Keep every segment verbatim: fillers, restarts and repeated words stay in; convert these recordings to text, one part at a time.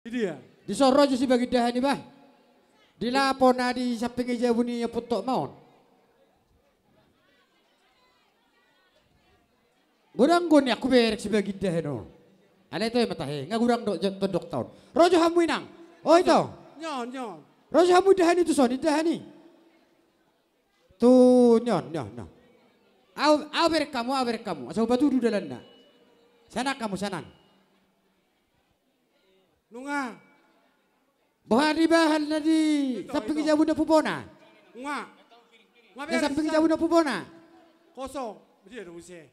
Dia. Dison ro jo si Bagindahan i bah. Di lapo na di samping ni jabu ni Ompu Tok ma on. Godang do nian hubereng si Bagindahan on. Alai toe ma tahe, nga godang do jo tondok ta on. Ro jo hamu inang. O ito. Nion, nion. Ro jo hamu indahan i tuson, indahan i. Tu nion, nion, nion. Au, au bereng hamu, au bereng hamu. Asa hupatudu dalanna. Sian an hamu, sian an. Nunga. Boha di bahal na di samping ni jabu ni Ompu Bona? Nunga. Nunga be. Di samping ni jabu ni Ompu Bona. Kosong. Dia do muse.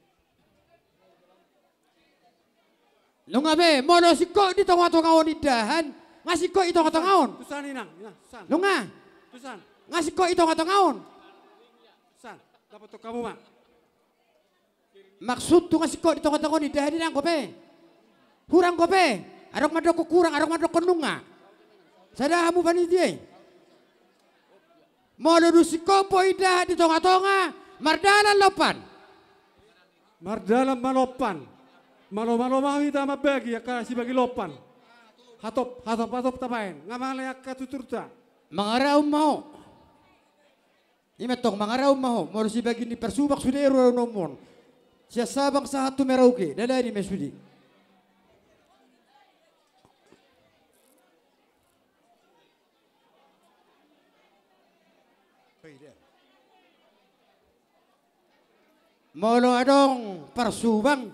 Nunga be, molo singkop di tonga-tonga on indahan, nga singkop di tonga-tonga on. Tusan inang, inang, tusan. Nunga. Tusan. Nga singkop di tonga-tonga on. Tusan. Dapothon hamu ma. Maksudhu nga singkop di tonga-tonga on indahan i, dang dope. Hurang dope. Adong mandok hurang, adong mandok nunga. Sada hamu panitia i. Molo dung singkop indahan di tonga-tonga, mardalan lompan. Mardalan ma lompan. Malo-malo ma hita mambagi angka sibagi lompan. Hatop, hatop-hatop tabaen. Nga male angka tuturta. Mangaraum ma ho. I ma tong, mangaraum ma ho, molo sibagi ni parsubang sude ro na umon. Sian Sabang sahat tu Merauke, dalani ma sude. Molo adong parsubang,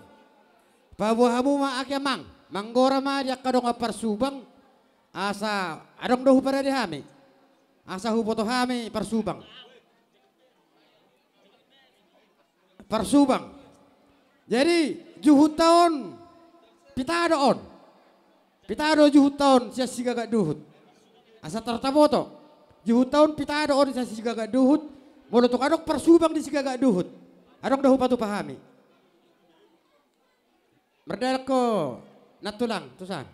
paboa hamu ma ake amang, manggora ma di angka dongan parsubang, asa adong do huparade hami, asa huboto hami parsubang. Parsubang. Jadi, juhutta on, pita do on. Pita do juhutta on sian Sigagat Duhut. Asa tar taboto. Juhutta on pita do on sian Sigagat Duhut. Molo tung adong parsubang di Sigagat Duhut, adong do hupatupa hami. Mardalan ho, nantulang, tusan.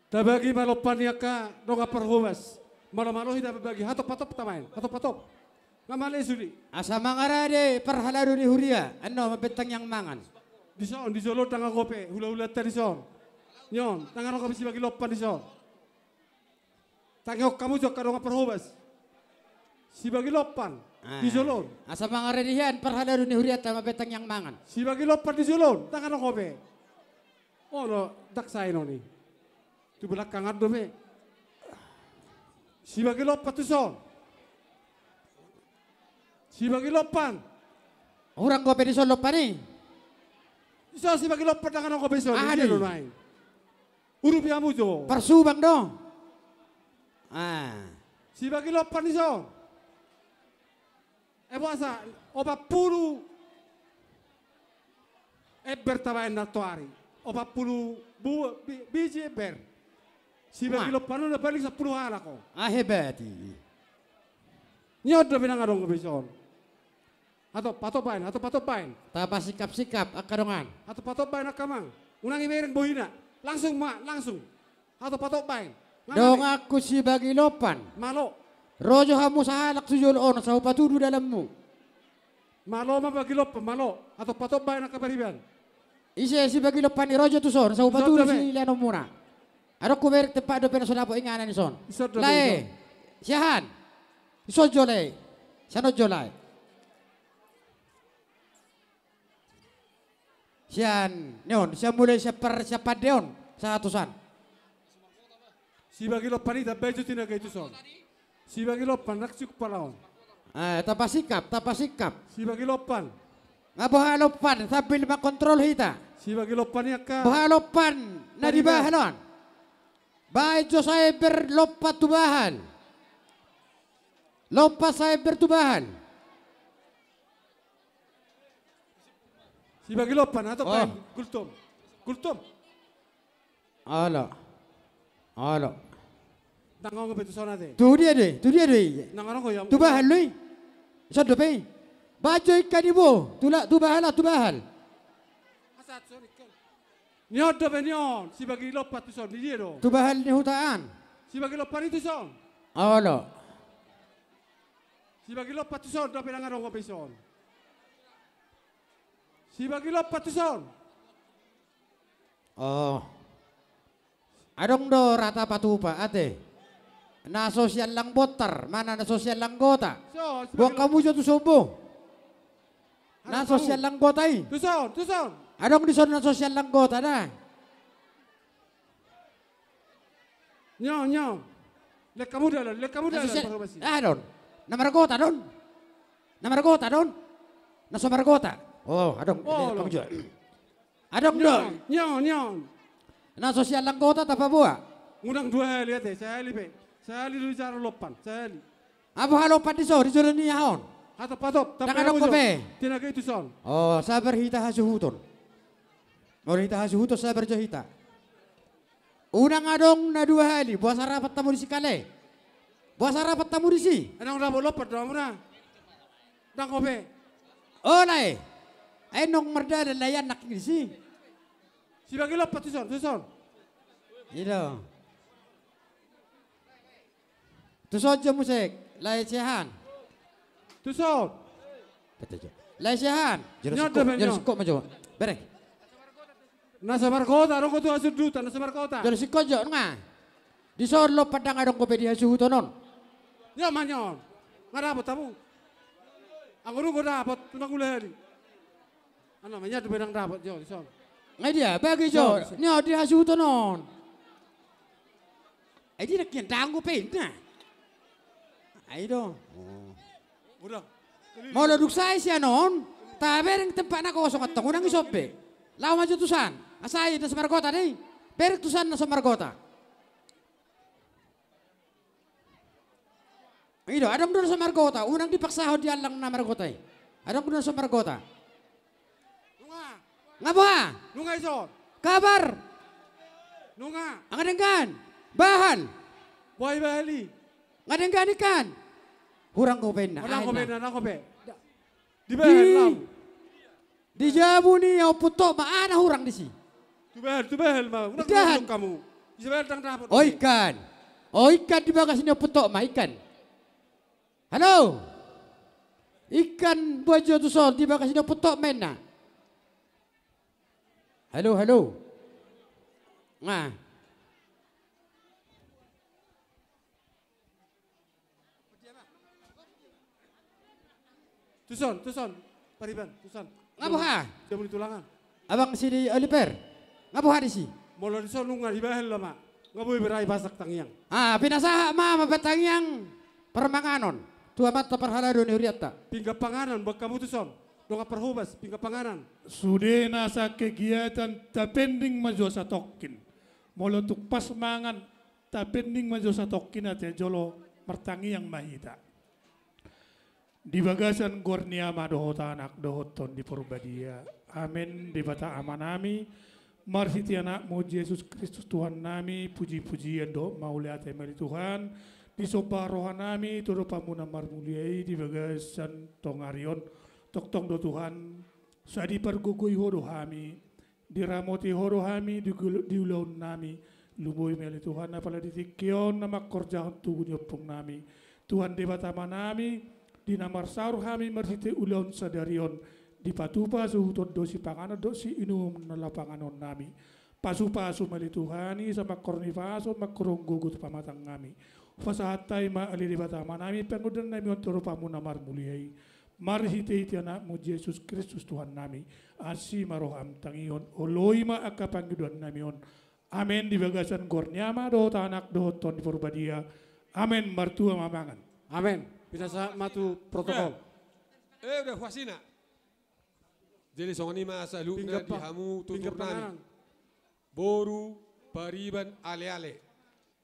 Tabagi ma lompan ni angka dongan parhobas. Malo-malo hita mambagi, hatop-hatop tabaen, hatop-hatop. Nga male sude. Asa mangarade parhalado ni huria, annon mambentangi angka mangan. Dison, di jolo on, tangan ho pe, hula-hulanta dison. Nion, tangan ho pe sibagi lompan dison. Tangihon hamu jo angka dongan parhobas. Sibagi lompan. Ah. Di jolo on. Asa mangarade hian parhalado ni hurianta mambentangi angka mangan. Sibagi lompan di jolo on, tangan ho pe. Olo, ndang sae on i. Tu belakang an dope. Sibagi lompan tuson. Sibagi lompan. Hurang dope dison lompan i. Dison sibagi lompan, tangan ho pe dison. Aha do i? Urupi hamu jo. Parsubang do. Ah. Sibagi lompan dison. Eh, boasa, opat pulu ember tabaen nantoari. Opat pulu bu-, bi-, biji ember. Sibagi lompan on na paling sampulu halak ho. Ah, hebat i. Nion dope nang adong dope dison. Hatop, hatop baen, hatop, hatop baen. Tapasikap-sikap angka dongan. Hatop, hatop baen angka amang. Unang ibereng bohina. Langsung ma, langsung. Hatop, hatop baen. Donganku sibagi lompan. Malo. Ro jo hamu sahalak tu jolo on, asa hupatudu dalanmu. Malo ma bagi lompan, malo. Hatop, hatop baen angka pariban. Ise sibagi lompan i, ro jo tuson, asa hupatudu sileanonmuna. Adong hubereng tempat dope na so dapot inganan dison. Lae. Siahaan. Dison jo lae. Sian on jo lae. Sian, nion, sian mulai sian par-, sian pande on, sahat tusan. Sibagi lompan i, tambai jo tinaga i tuson. Sibagi lompan, rang sihuk pala on. Eh, tapasikap, tapasikap. Sibagi lompan. Nga boha lompan, sambil mangkontrol hita. Sibagi lompan i angka. Boha lompan na di bahal on. Baen jo saember lompan tu bahal. Lompan saember tu bahal. Sibagi lompan, hatop baen, Gultom. Gultom. Olo. Olo. Ndang adong dope tuson ate. Tu dia do i, tu dia do i. Ndang adong dope i. Tu bahal do i. Dison dope i. Baen jo ingka ni bo, tu la-, tu bahal, tu bahal. Nion dope nion, sibagi lompan tuson, di dia do? Tu bahal ni huta an. Sibagi lompan i tuson. Olo. Sibagi lompat tuson, dope ndang adong ope ison. Sibagi lompat tuson. Oh. Adong do rata patupa, ate. Na so siallang bontar, mana na so siallang gota. So, sibagi lompat. Buang hamu jo tuson bo. Na so siallang gota i. Tuson, tuson. Adong dison na so siallang gota, da. Nyo, nyo. Lek hamu dalan, lek hamu dalan. Ah, don. Na margota, don. Na margota, don. Na so margota. Oh, adong. Oh, lek hamu jo. Adong, don. Nyo, nyo. Na so siallang gota tapaboa. Unang dua hali ate, sahali pe. Sahali do jaro lompan, sahali. Apo halompan dison, di jolo ni aha on? Hatop, hatop, ndang adong ope. Tinaga i tuson. Oh, sabar hita hasuhuton. Molo hita hasuhuton, sabar jo hita. Unang adong na dua hali, boasa rapat hamu disi kale? Boasa rapat hamu disi? Ndang dapot lompat do hamu na. Ndang ope. Oh, lae. Ai nunga mardalan lae anak disi. Sibagi lompat tuson, tuson. I do. Tuson jo muse, lae siahaan. Tuson. Lae siahaan. Jolo singkop, jolo singkop ma jo. Bereng. Na so margota, adong do tu hasundutan, na so margota. Jolo singkop jo, nunga. Dison lompan ndang adong ope di hasuhuton on. Nyo ma nyo on. Nga dapot hamu. Anggo dung dapot, unang ula hali. Ana, manya tu benang dapot jo, dison. Nga dia, bagi jo. Nyo, di hasuhuton on. Ai dia na kian danggo pe inna. Ai do. Udah. Molo dung sae sian on, tabereng tempat na kosong antong unang ison be. Laho ma jo tusan. Asa i na so margota dei. Bereng tusan na so margota. I do, adong do na so margota, unang dipaksahon diallang na margota i. Adong do na so margota. Nunga. Nga boha? Nunga ison. Kabar. Nunga. Nga denggan. Bahal. Boha i bahal i? Nga denggan i kan. Hurang ope inna. Hurang ope inna, hurang ope. Di bahal lau. Di jabu ni Ompu Tokma, aha na hurang disi? Tu bahal, tu bahal ma. Unang hamu. Ise bahal ndang dapot. O ikan. O ikan di bagas ni Ompu Tokma, ikan. Halo. Ikan boan jo tuson di bagas ni Ompu Tokma inna. Halo, halo. Nga. Tuson, tuson. Pariban, tuson. Nga boha? Jabu ni tulangan. Abang si Oliver. Nga boha disi? Molo dison nunga dibahal ma. Nga boi berai pasak tangiang. Ah, pinasahat ma, ma patangiang parmanganon tu Amanta parhalado ni hurianta. Pinggan panganon, boan hamu tuson. Dongan parhobas, pinggan panganon. Sude nasa kegiatan tapending ma jo satongkin. Molo tung pas mangan, tapending ma jo satongkin ate jolo martangiang ma hita. Di bagasan goar ni Ama dohot Anak dohot Tondi Porbadia. Amen. Debata Amanami, marhite Anakmu Jesus Kristus Tuhannami, puji-pujian dohot mauliate ma di Tuhan, disomba rohanami tu adopanMu na marmulia i di bagasan tongari on. Tongtong do Tuhan, sai dipargogoi Ho do hami, diramoti Ho do hami di ulaonnami. Lumobi ma ale Tuhan, apala di tingki on na mangkorjahon tugu ni ompungnami. Tuhan Debata Amanami, di na marsaor hami marhite ulaon sadari on, dipatupa suhuton do sipanganon dohot siinumon na laho panganonnami. Pasu-pasu ma ale Tuhan i, sai mangkorhon ni pasu, mangkorhon gogo tu pamatangnami. Pasahat hami ma ale Debata Amanami, pangunduannami on tu adopanMu na marmulia i. Marhite-hite Anakmu Jesus Kristus Tuhannami. Asi ma roham tangihon, oloi ma angka pangunduannami on. Amen. Di bagasan goar ni Ama dohot Anak dohot Tondi Porbadia. Amen. Martua ma mangan. Amen. Pinasahat ma tu protokol. Eh, eh, udah, huasina. Jadi songon i ma saluhutna di hamu tuturnami. Boru, pariban, ale-ale.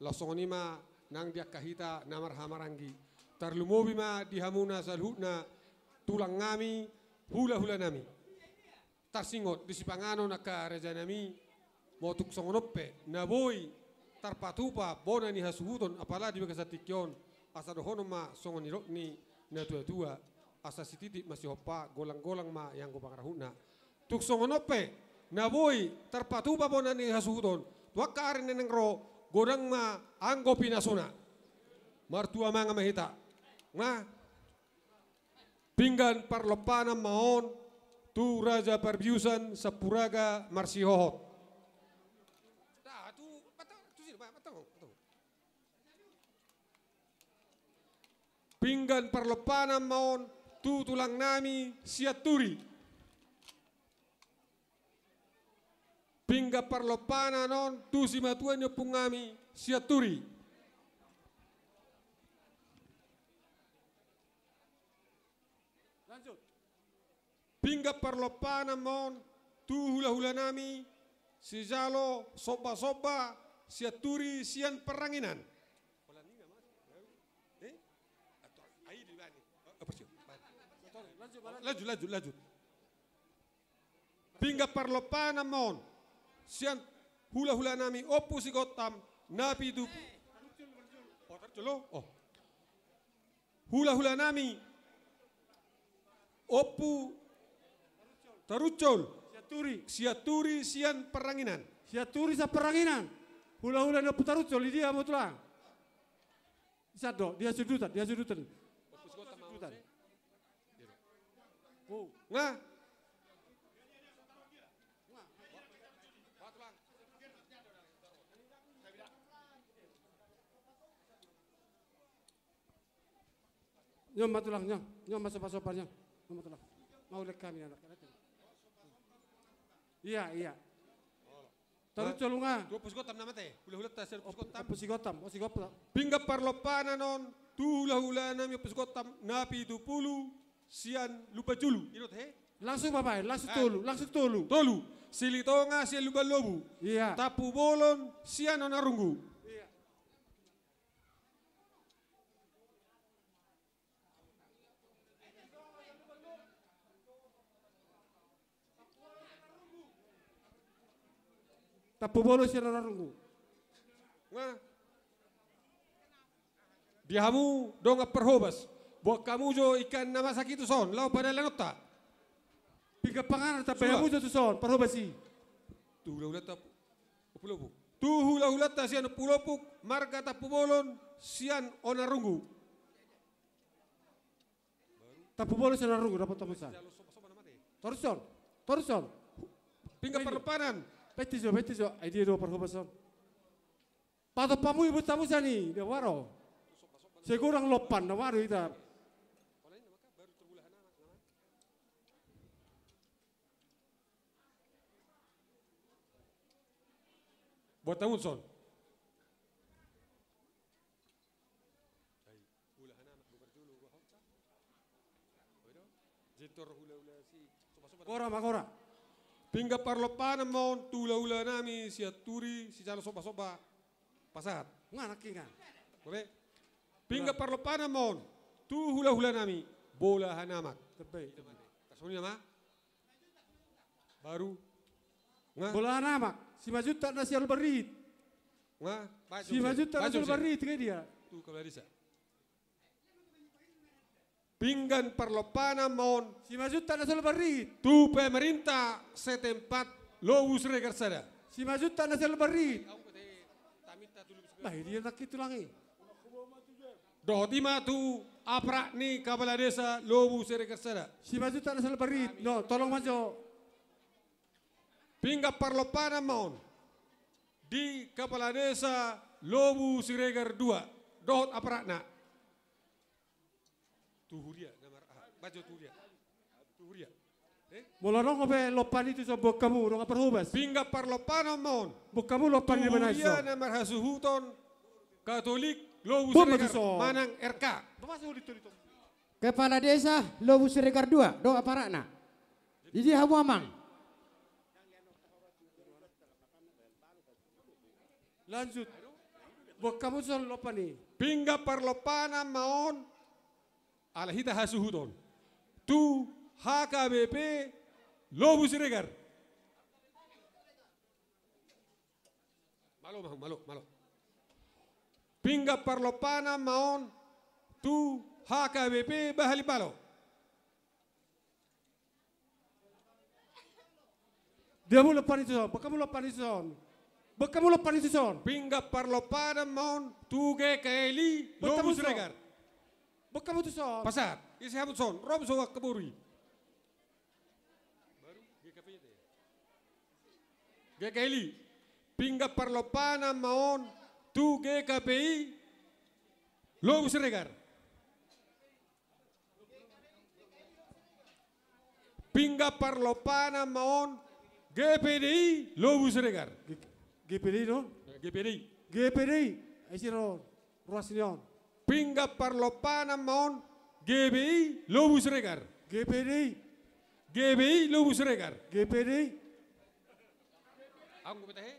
Laos songon i ma nang di angka hita na marhahamaranggi. Tarlumobi ma di hamuna saluhutna tulangnami, hula-hulanami. Tarsingot di sipanganon angka rajanami, molo tung songon on pe na boi tarpatupa bona ni hasuhuton, apala di bagasan tingki on, asa dohonon ma songon nidok ni natua-tua, asa sititi ma sihompa, golang-golang ma ianggo pangarahutna. Tung songon on pe na boi tarpatupa bona ni hasuhuton tu angka ari na naeng ro, godang ma anggo pinasuna. Martua mangan ma hita. Nga. Pinggan parlompanan ma on tu Raja Parbiusan Sampuraga Marsihohot. Pinggan parlompanan ma on tu tulang nami Sianturi. Pinggan parlompanan on tu simatua ni ompung nami Sianturi. Lanjut. Pinggan parlompanan ma on tu hulahula nami sijalo sombasomba Sianturi sian Parranginan. Eh? Lanjut, lanjut, lanjut. Pinggan parlompanan ma on sian hulahula nami Ompu Sigottam na pitu. Oh, tarucul, oh. Hulahula nami Ompu Tarucul. Sianturi. Sianturi sian Parranginan. Sianturi sian Parranginan. Hulahula ni Ompu Tarucul, di dia hamu tulang? Di san do, di hasundutan, di hasundutan. Ompu Sigottam. Hasundutan. Oh. Nga. Nyon ma tulang, nyon. Nyon ma sombasomba, nyon. Nyon ma tulang. Mauliate hami anak. Iya, iya. Tarucul, nunga. Tu Ompu Sigottam nama te. Hulahulanta sian Ompu Sigottam. Ompu Sigottam, Ompu Sigottam. Pinggan parlompanan on tu hulahula nami Ompu Sigottam na pitu pulu sian Lumbanjulu. Ingot he? Langsung babaen, langsung tolu, langsung tolu. Tolu. Silitonga sian Lumban Lobu. Iya. Tampubolon sian Onarunggu. Iya. Tampubolon sian Onarunggu. Nga. Di hamu dongan parhobas, boan hamu jo ikan na masak i tuson laho padalanonta. Pinggan panganon tambai hamu jo tuson parhobas i. Tu hulahulanta Ompu Lopuk. Tu hulahulanta sian Ompu Lopuk marga Tampubolon sian Onarunggu. Tampubolon sian Onarunggu, dapot hamu sa. Torus on, torus on. Pinggan parlompanan. Paiti jo, paiti jo. Ai dia do parhobas on? Patompa hamu i, boan hamu sian i, dia waro. Sai godang lompan na waro ita. Boan hamu tuson. Gora ma, gora. Pinggan parlompanan ma on tu hulahula nami Sianturi sijalo sombasomba pasahat. Nga nangkin nga. Pinggan parlompanan ma on tu hulahula nami Bolahan Amak. Tebbe. Songon i nama. Baru. Nga. Bolahan Amak. Simanjuntak na sian Lumban Rihit. Nga. Simanjuntak na sian Lumban Rihit, nga dia. Tu kepala desa. Pinggan parlompanan ma on. Simanjuntak na sian Lumban Rihit. Tu pemerintah setempat Lobu Siregar sada. Simanjuntak na sian Lumban Rihit. Bah, dia nangkin tulang i. Dohot i ma tu aparat ni kepala desa Lobu Siregar sada. Simanjuntak na sian Lumban Rihit. No, tolong ma jo. Pinggan parlompanan ma on di kepala desa Lobu Siregar dua dohot aparatna. Tu huria na mar-, ah, bajo tu huria. Tu huria. Eh? Molo adong pe lompan i tuson, boan hamu dongan parhobas. Pinggan parlompanan ma on. Boan hamu lompan i. Tu huria na marhasuhuton Katolik Lobu Siregar manang R K. Kepala desa Lobu Siregar dua dohot aparatna. Di dia hamu, amang? Lanjut. Boan hamu tuson lompan i. Pinggan parlompanan ma on ala hita hasuhuton tu H K B P Lobu Siregar. Malo ma, malo, malo. Pinggan parlompanan ma on tu H K B P Bahalimbalo. Di hamu lompan i tuson, boan hamu lompan i tuson. Boan hamu lompan i tuson. Pinggan parlompanan ma on tu G K L I Lobu Siregar. Buat kamu tu son. Pasahat. Ise hamu tu son? Rom so angka boru i. Baru G K P I te. G K L I. Pinggan parlompanan ma on tu G K P I Lobu Siregar. Pinggan parlompanan ma on G P D I Lobu Siregar. G-, G P D I do? G P D I. G P D I. Ai siro ruas ni on. Pinggan parlompanan ma on G B I Lobu Siregar. G P D I. G B I Lobu Siregar. G P D I. Anggo beta he?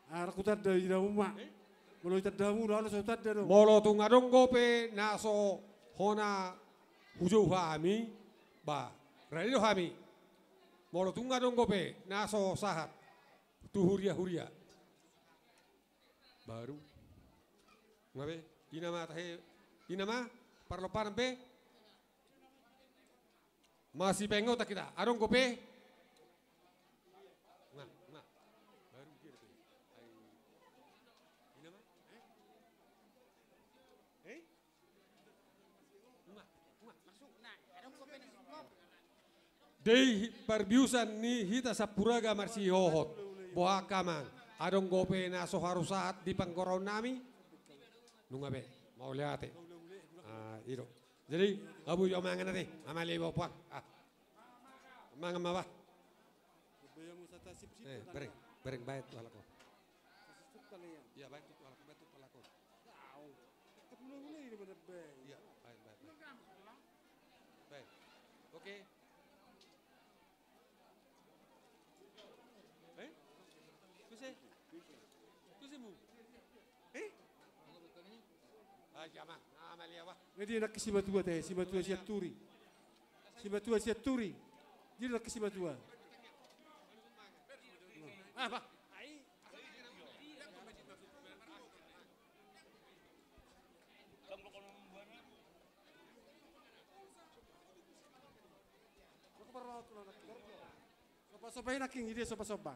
Ara hutanda di damu ma. Eh? Molo hutanda hamu do, ala so hutanda do. Molo tung adong dope na so hona hujou hami, ba, rade do hami. Molo tung adong dope na so sahat tu huria-huria. Baru. Nunga be, ina ma tahe, ina ma, parlompanan be. Masipaingotan hita, adong dope. Nunga, nunga. Baru dia dope. Ai. Ina ma? Eh? Eh? Nunga, nunga. Maksudna, adong dope na singkop. Di parbiusan ni hita Sampuraga marsihohot. Boha angka amang, adong dope na so haru sahat di panggoraon nami? Nunga be, mauliate. Ah, i do. Jadi, abu jo mangan ate, amale bo puang. Ah. Mangan ma bah. Eh, bereng, bereng baen tu halak on. Iya, baen tu halak, baen tu halak on. Iya, baen, baen, baen. Baen. Oke. Eh? Tuse? Tuse mu? Eh? Ah, iya, ma. Ah, mali awa. Jadi nangkin simatua te, simatua Sianturi. Simatua Sianturi. Jadi nangkin simatua. Ah, bah. Somba-somba i nangkin, ide somba-somba.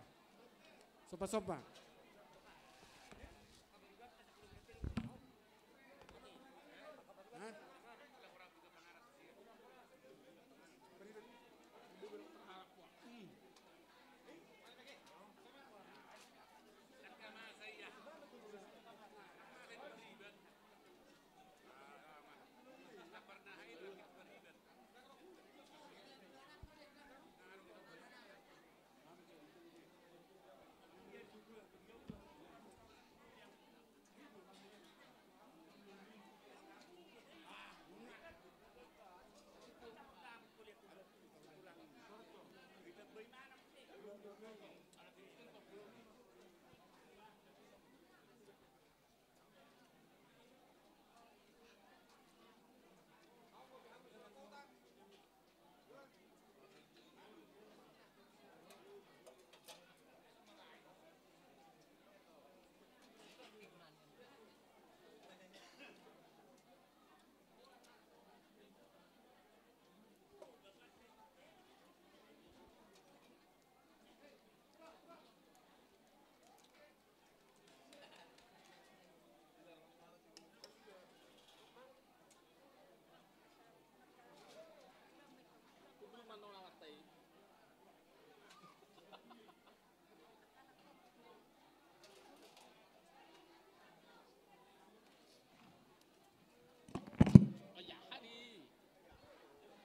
Somba-somba.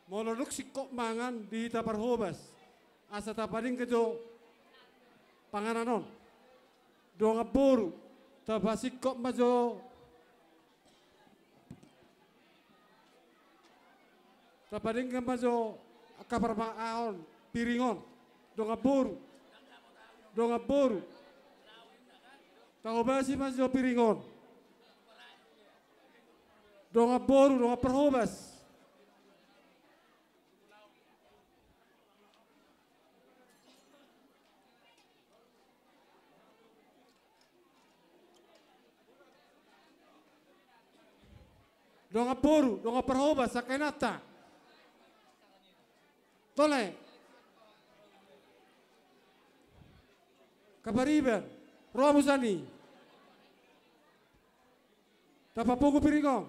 Molo dung singkop mangan di hita parhobas, asa tapadenggan jo panganan on. Dongan boru, tapasingkop ma jo, tapadenggan ma jo angka parma-, ahon, piring on. Dongan boru. Dongan boru. Tahobasi ma jo piring on. Dongan boru, dongan parhobas. Dongan boru, dongan parhobas, angka inanta. Tole. Kapariban, ro hamu sian i. Tapapungu piring on.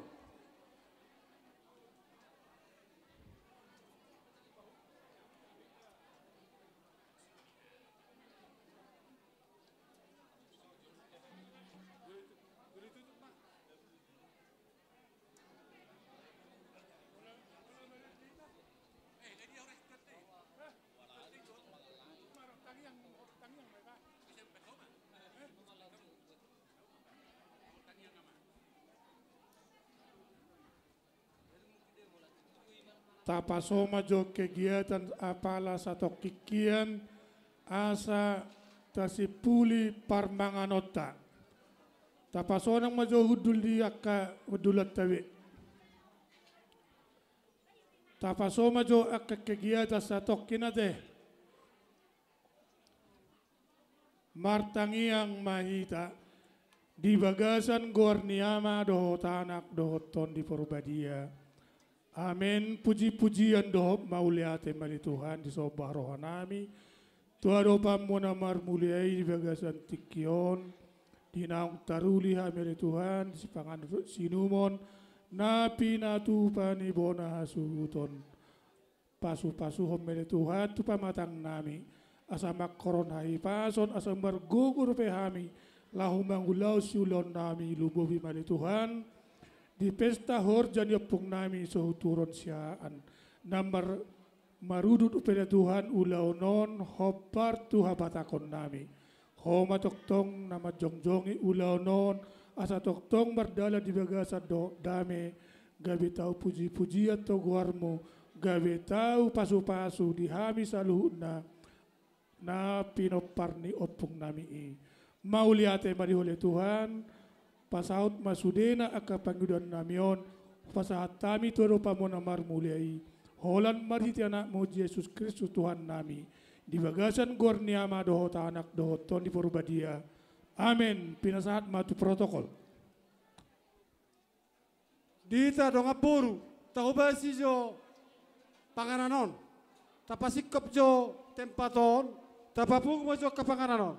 Tapaso ma jo kegiatan apala satongkin hian asa tasimpuli parmanganonta. Tapasonang ma jo hundul ni angka hundulanta be. Tapaso ma jo angka kegiatan satongkin ate. Martangiang ma hita di bagasan goar ni Ama dohot Anak dohot Tondi Porbadia. Amen. Puji-pujian dohot mauliate ma di Tuhan, disomba rohanami tu adopanmu na marmulia i di bagasan tingki on, di naung taruli hami ale Tuhan, di sipanganon dohot siinumon, na pinatupa ni bona hasuhuton. Pasu-pasuhon ma ale Tuhan tu pamatangnami, asa mangkorhon hahipason, asa margogo dope hami, laho mangulahon siulaonnami. Lumobi ma ale Tuhan, di pesta horja ni ompungnami Sohunturon Siahaan, na mar-, marudut dope ale Tuhan ulaon on, hombar tu habatahonnami. Ho ma tongtong na manjongjongi ulaon on, asa tongtong mardalan di bagasan dohot dame, gabe tau puji-pujian tu goarmu, gabe tau pasu-pasu di hami saluhutna, na pinompar ni ompungnami i. Mauliate ma di ho ale Tuhan, pasaut ma sudena angka pangidoannami on, pasahat hami tu adopanmu na marmulia i, holan marhite Anakmu Jesus Kristus Tuhannami, di bagasan goar ni Ama dohot Anak dohot Tondi Porbadia. Amen. Pinasahat ma tu protokol. Di hita dongan boru, tahobasi jo panganan on, tapasingkop jo tempat on, tapapungu ma jo angka panganan on.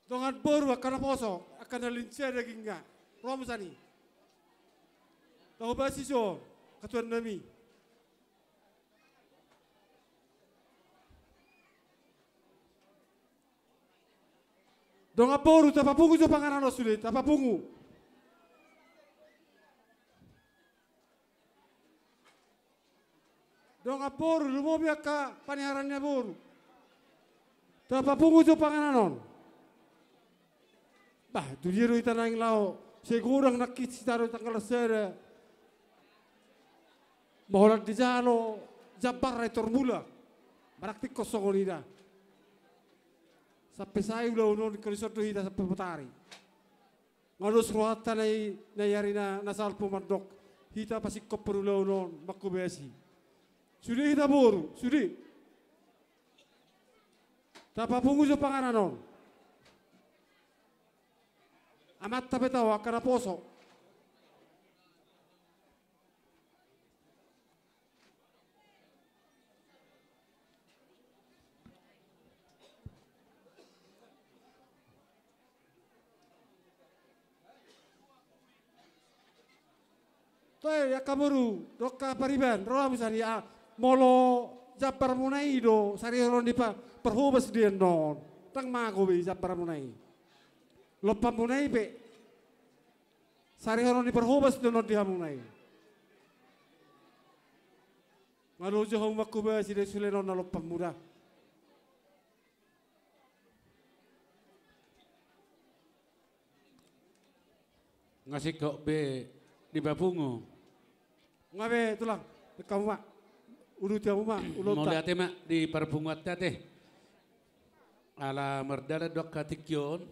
Dongan boru, angka naposo, angka na lincea dagingna, ro hamu sian i. Tahobasi jo hatuannami. Dongan boru, tapapungu jo panganan on sude, tapapungu. Dongan boru, lumobi angka paniharan ni boru. Tapapungu jo panganan on. Bah, tu dia do hita naeng laho? Sai godang nangkin hita do tanggal sada. Maholan dijalo jambar ra i tor mula. Marangkup songon i da. Sampe sae ulaon on, ingkon dison do hita sampe botari. Nga dos rohanta na i, na i ari na, na salpu mandok hita pasingkophon ulaon on, manghobasi. Sude hita boru, sude. Tapapungu jo panganan on. Amanta pe tau, angka naposo. Toe, angka boru dohot angka pariban, ro hamu sian i. Molo jambarmuna i do sarihonon ni pa-, parhobas di annon, ndang mago be jambarmuna i. Lompanmuna i pe sarihonon ni parhobas do annon di hamuna i. Nga loja hamu manghobasi, dai sude annon na lompanmu da. Nga singkop be dipapungu. Nga be, Tulang, hamu ma. Uduti hamu ma ulaonta. Mauliate ma di parpunguanta ate. Ala mardalan do angka tingki on.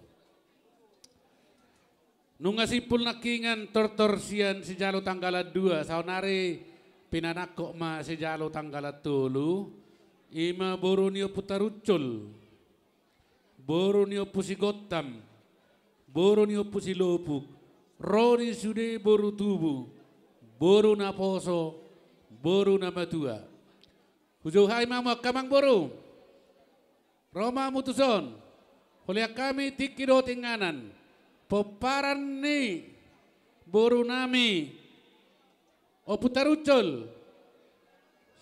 Nunga simpul nangkingan tortor sian sijalo tanggalan dua, saonari pinanangkok ma sijalo tanggalan tolu, i ma boru ni Ompu Taruncul, boru ni Ompu Sigottam, boru ni Ompu Silopuk, ro di sude boru tubu, boru naposo, boru na matua. Hujou hami ma hamu angka amangboru. Ro ma hamu tuson, hulean hami tingki dohot inganan, pomparan ni borunami Ompu Taruncul.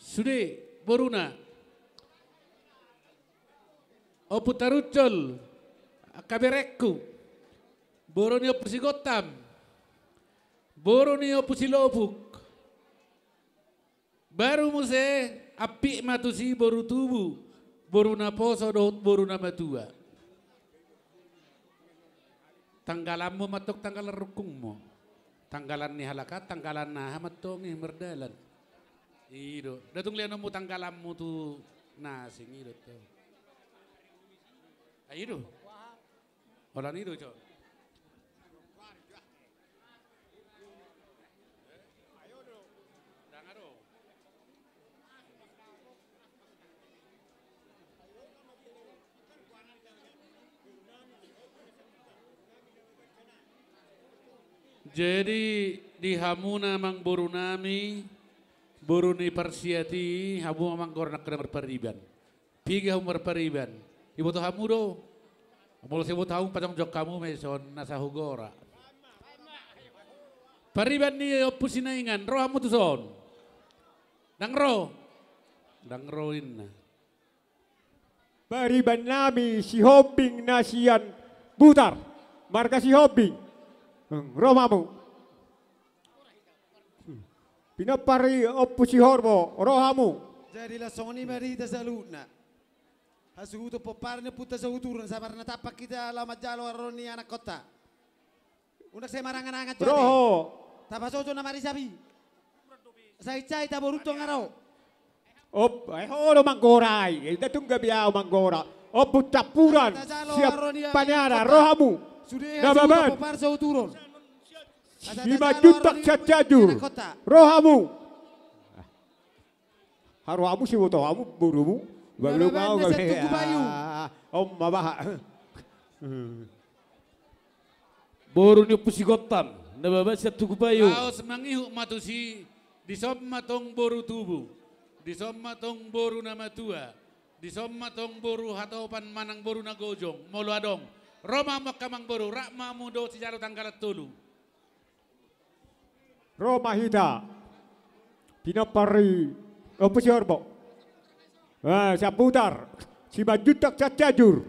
Sude boruna. Ompu Taruncul, angka berengku. Boru ni Ompu Sigottam. Boru ni Ompu Silopuk. Baru muse Ampit ma tusi boru tubu, boru naposo dohot boru namatua. Tanggalanmu ma antong tanggalan rungkungmu. Tanggalan ni halak an, tanggalan na aha ma antong i mardalan. I do. Nda tung leanonmu tanggalanmu tu na asing, i do antong. Ai i do. Holan i do, Jon. Jadi, di hamuna amangboru nami, boru ni Parsiat i, hamu ma amang gora nangkin na marpariban. Piga hamu marpariban? Iboto hamu do? Molo so iboto hamu, pajongjong hamu ma i son, nasa hugora. Pariban ni Ompu Sinaingan, ro hamu tuson? Ndang ro? Ndang ro inna. Pariban nami Sihombing na sian Butar, marga Sihombing. Hmm, ro ma hamu. Pinompar ni Ompu Sihorbo, ro hamu. Jadi laos songon i ma di hita saluhutna. Hasuhuton pomparan ni ompunta Sahuturon, asa marnatampak hita laho manjalo haroro ni anakkonta. Unang sai marangan-angan jo ate. Ro ho. Tapasoso na marisapi. Sahit-sahit haborunta nunga ro. Op, eh, olo manggora i. Ita tungga biau manggora. Ompu Tampuran, siap paniara, ro hamu. Nababan. Simanjuntak sian Cianjur, ro hamu. Haru hamu, siboto hamu borumu. Baru mau gabe. Om ma baha. Boru ni Ompu Sigottam, Nababan sian Tugu Payu. Laos mangihut ma tusi, dison ma tong boru tubu, dison ma tong boru namatua, dison ma tong boru hatopan manang boru na gojong, molo adong. Ro ma hamu angka amangboru, rap ma hamu dohot sijalo tanggalan tolu. Ro ma hita. Pinompar ni Ompu Sihorbo. Ah, sian Butar. Simanjuntak sian Cianjur.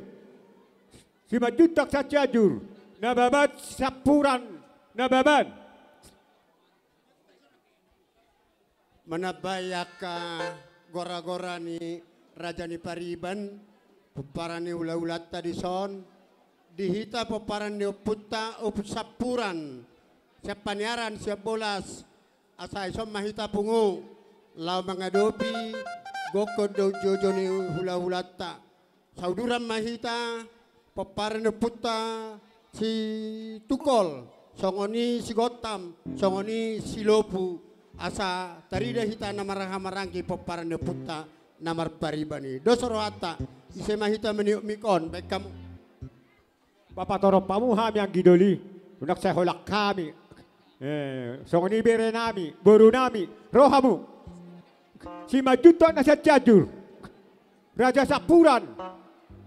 Simanjuntak sian Cianjur. Nababan sian Puran. Nababan. Manambai angka gora-gora ni raja ni pariban, pomparan ni hula-hulanta dison, di hita pomparan ni ompunta, Ompu Sampuran, sian Paniaran, sian Bolas, asa dison ma hita pungu, laho mangadopi gokhon dohot joujou ni hula-hulanta. Sauduran ma hita, pomparan ni ompunta Situkol, songon i Sigottam, songon i Silopu, asa tarida hita na marhaha maranggi pomparan ni ompunta na marpariban i. Dos rohanta, ise ma hita maniop mik on, baen hamu. Papatorop hamu hami anggi doli, unang sai holan hami. Eh, songon i bere nami, boru nami, ro hamu. Simanjuntak na sian Cianjur. Raja Sampuran.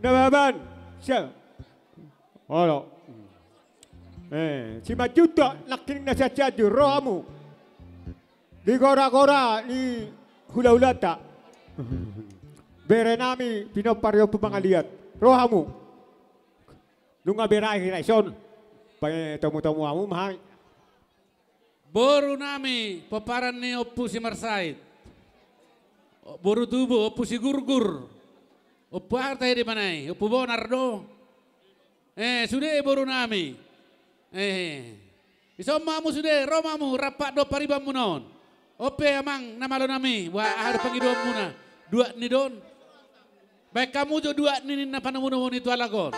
Nababan. Sia. Olo. Eh, Simanjuntak nangkining na sian Cianjur, ro hamu. Di gora-gora ni hula-hulanta. Bere nami pinompar ni Ompu Mangaliat. Ro hamu. Nunga berakhir dison. Patomu-tomu hamu ma hami. Boru nami, pomparan ni Ompu Simarsait. Boru tubu, Ompu Sigurgur. Ompu aha tahe di mana i? Ompu Bonar do. Eh, sude boru nami. Eh. Dison ma hamu sude, ro ma hamu, rampak do paribanmuna on. On pe amang na malo nami, boha aha do pangidoanmuna? Duat ni do on. Baen hamu jo duat ni ninna panomunomu ni tu halak on.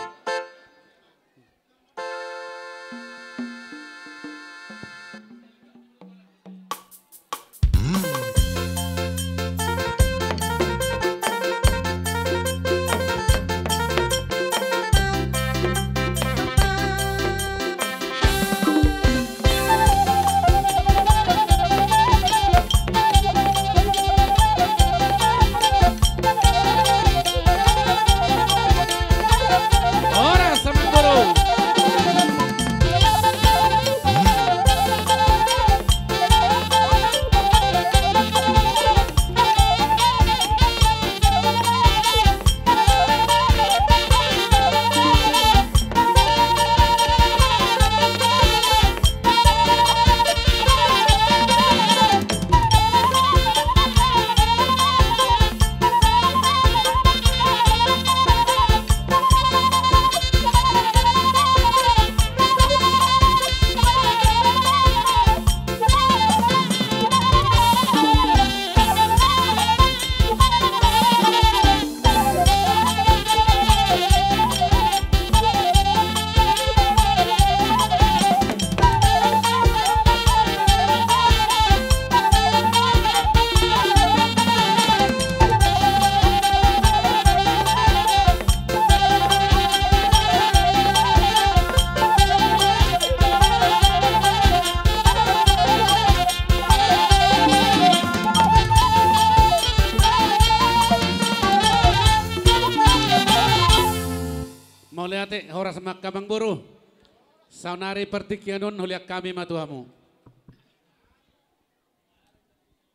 Ate, horas ma angka amangboru. Saonari partingkian on holian hami ma tu hamu.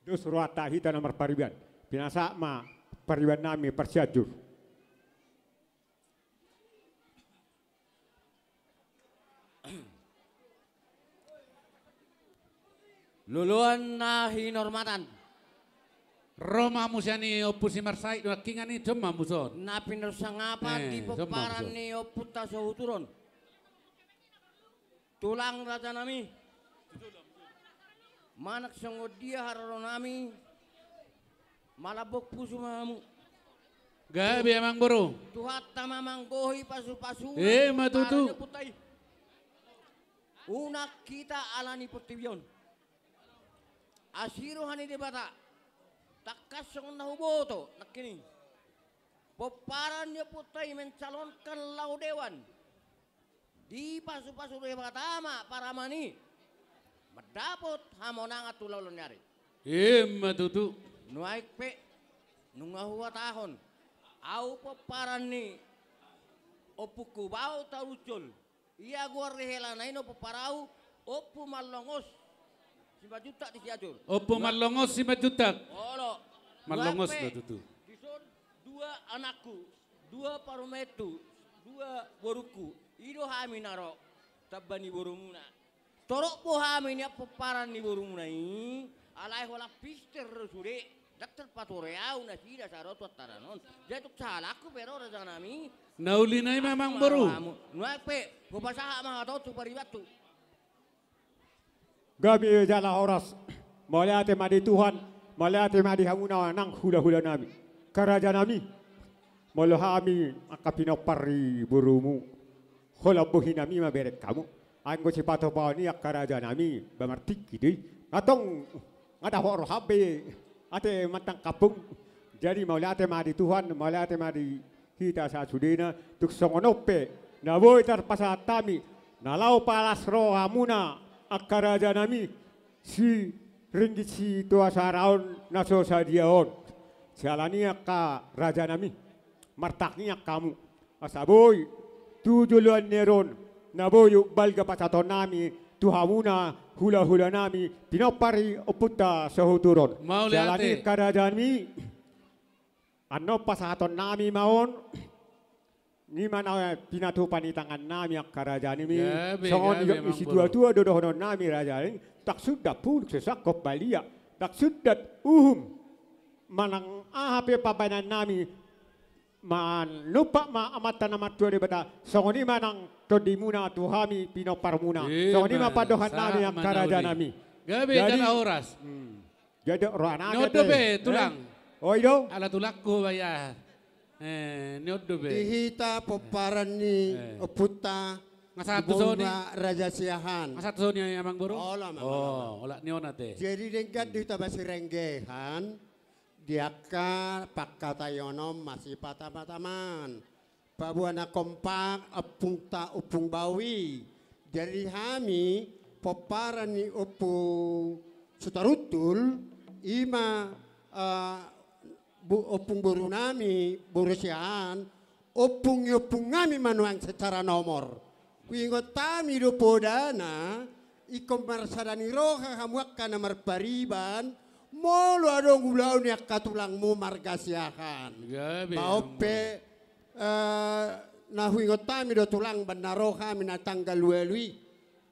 Dos rohanta hita na marpariban. Pinasahat ma pariban nami parsianjur. Loloan na hinormatan. Ro ma hamu sian i Ompu Simarsait, nangkiningan i, son ma hamu son. Na pinarsangapan di pomparan ni ompunta Sohutulon. Tulang raja nami. Manang songon dia haroro nami, malambok pusu ma hamu. Gabe amangboru. Tuhanta ma manggohi pasu-pasu. Ima tutu. Unang hita alani portibi on. Asi roha ni Debata. Tangkas songon na huboto nangkiningan i, pomparan ni ompunta i mencalonkan laho dewan. Dipasu-pasu Debata ma paraman i mandapot hamonangan tu laon ni ari. Ima tutu. Nuaeng pe nunga huhatahon, ahu pomparan ni ompungku Bao Tarujol. Ia goar ni helana i, na pomparan ahu Ompu Mallongos Simanjuntak di Sianjur. Ompu Mallongos Simanjuntak. Olo. Mallongos do tutu. Dison dua anakku, dua parumaenku, dua borungku. I do hami na ro tamba ni borumuna. Torop do hami nian pomparan ni borumuna i, alai holan pister do sude, ndang tarpatore ahu nasida sada tu antaran on. Jadi tung sahalakku pe ro raja nami. Na uli nai ma amangboru. Nuaeng pe hupasahat ma hata on tu paribanku. Gabe jala horas. Mauliate ma di Tuhan, mauliate ma di hamuna nang hula-hula nami. Angka raja nami, molo hami angka pinompar ni borumu, holan bohi nami ma bereng hamu. Anggo sipatupaon i angka raja nami, ba martingki do i. Nga tong, nga dapot roham be ate manang kampung. Jadi mauliate ma di Tuhan, mauliate ma di hita sasudena, tung songon on pe na boi tarpasahat hami, na laho palas rohamuna angka raja nami, si ringgit sitio saraon na so sadia on. Siala ni i angka raja nami, martangiang hamu, asa boi tu joloan ni ari on na boi umbalga pasahaton nami tu hamuna hula-hula nami, pinompar ni ompunta Sohutulon. Mauliate. Siala ni i angka raja nami, annon pasahaton nami ma on, i ma na pinatupa ni tangan nami angka raja nami. Gabe, songon gabe, i, amangboru. Situa-tua do dohonon nami raja nami, ndang sundat pulung so sangkop balia, ndang sundat uhum manang aha pe pambahenan nami, manumpak ma Amanta na martua Debata, songon i ma nang tondimuna tu hami pinomparmuna. Ima, songon i ma pandohan nami angka raja nami. Gabe, jadi, jala horas. Hmm. Jadi roha nami ate. Ni on dope, eh? Tulang. Oh, i do? Ala tulangku, ba ia. Eh, ni on dope. Di hita pomparan ni, eh, ompunta, nga sahat tu son i, Raja Siahaan. Nga sahat tu son i amangboru? Olo, amang. Oh, olo, ni on ate. Jadi denggan do hita masirenggehan di angka pangkataion on masipatama-tamaan. Paboa na kompak ompungta, Ompung Bao i. Jadi hami pomparan ni Ompu Sitoruntul, i ma, eh, bo-, ompung boru nami, boru Siahaan, ompung ni ompung nami ma nuaeng secara nomor. Huingot hami do podana, ingkon marsada ni roha hamu angka na marpariban, molo adong ulaon ni angka tulangmu marga Siahaan. Gabe, amang. Bahen pe, eh, na huingot hami do tulang, bahen na ro hami na tanggal ualu i,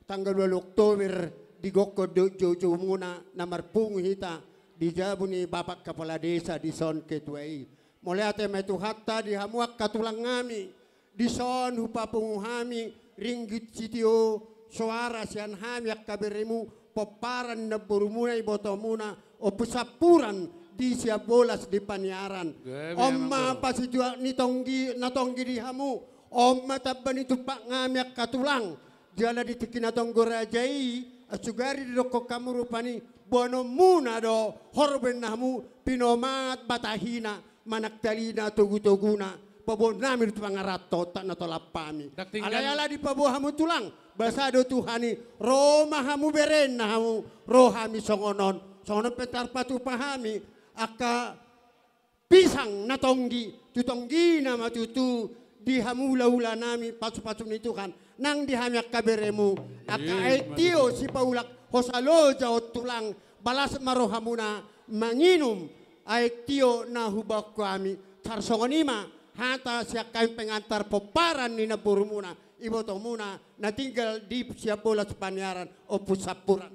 tanggal ualu Oktober, di gokhon dohot joujoumuna na marpungu hita di jabu ni Bapak Kepala Desa dison, ketua i. Mauliate ma di Tuhanta di hamu angka tulang nami, dison hupapungu hami ringgit sitio soara sian hami angka beremu, pomparan ni namborumuna, ibotomuna, Ompu Sampuran di Siambolas di Paniaran. Gabe, amang. On ma pasituak ni tonggi, na tonggi di hamu, on ma tamba ni tumpak nami angka tulang. Jala di tingki na tonggo raja i, asugari didokkon hamu rupani, boanonmuna do horbo ni na hamu pinomat batahina, manang talina togutoguna, paboa nami do tu pangaranto, tak na tolap hami. Alai ala dipaboa hamu tulang, basa do Tuhan i, ro ma hamu berengna hamu, ro hami songon on, songon on pe tarpatupa hami, angka pisang na tonggi, tu tonggina ma tutu, di hamu hula-hula nami, pasu-pasu ni Tuhan nang di hami angka beremu. Angka aek tio sipaulak, hosa loja on tulang, balas ma rohamuna manginum aek tio na hubahen hami. Tarsongon i ma hata sian hami pengantar pomparan ni namborumuna, ibotomuna na tinggal di sian Bolas Paniaran, Ompu Sampuran.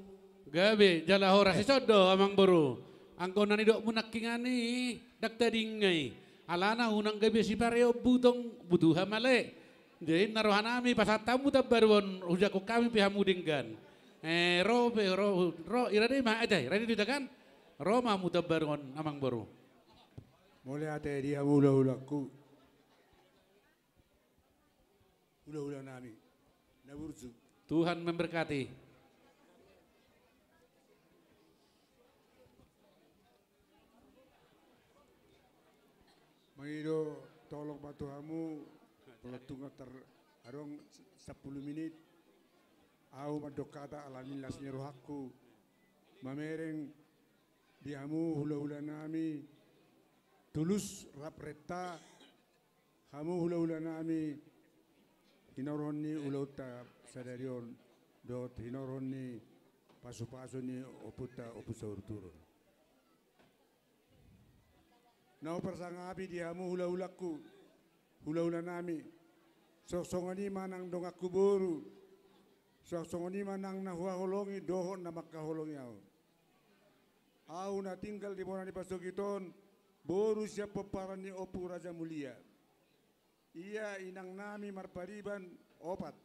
Gabe, jala horas i. Ison do, amang boru. Anggo na nidokmu nangkiningan i, ndang tadingai. Alana unang gabe sipareon butong, butuha male. Jadi na rohanami pasahat hamu tambaru on, hujangkon hami pe hamu denggan. Eh, ro pe, ro, ro, i rade ma, eh, rade do ita kan? Ro ma hamu tambaru on, amang boru. Mauliate di hamu hula-hulangku. Hula-hula nami na burju. Tuhan memberkati. Mangido tolong ma tu hamu, molo tung tar adong sampulu minit, ahu mandok hata ala ni las ni rohangku, mamereng di hamu hula-hula nami, Tulus rap Renta, hamu hula-hula nami, hinorhon ni ulaonta sadari on dohot hinorhon ni pasu-pasu ni ompunta Ompu Sauturon. Na huparsangapi di hamu hula-hulangku, hula-hula nami, suang songon i ma nang donganku boru, suang songon i ma nang na huhaholongi dohot na mangkaholongi ahu. Ahu na tinggal di bona ni pasogit on, boru sian pomparan ni Ompu Raja Mulia. Ia inang nami marpariban opat.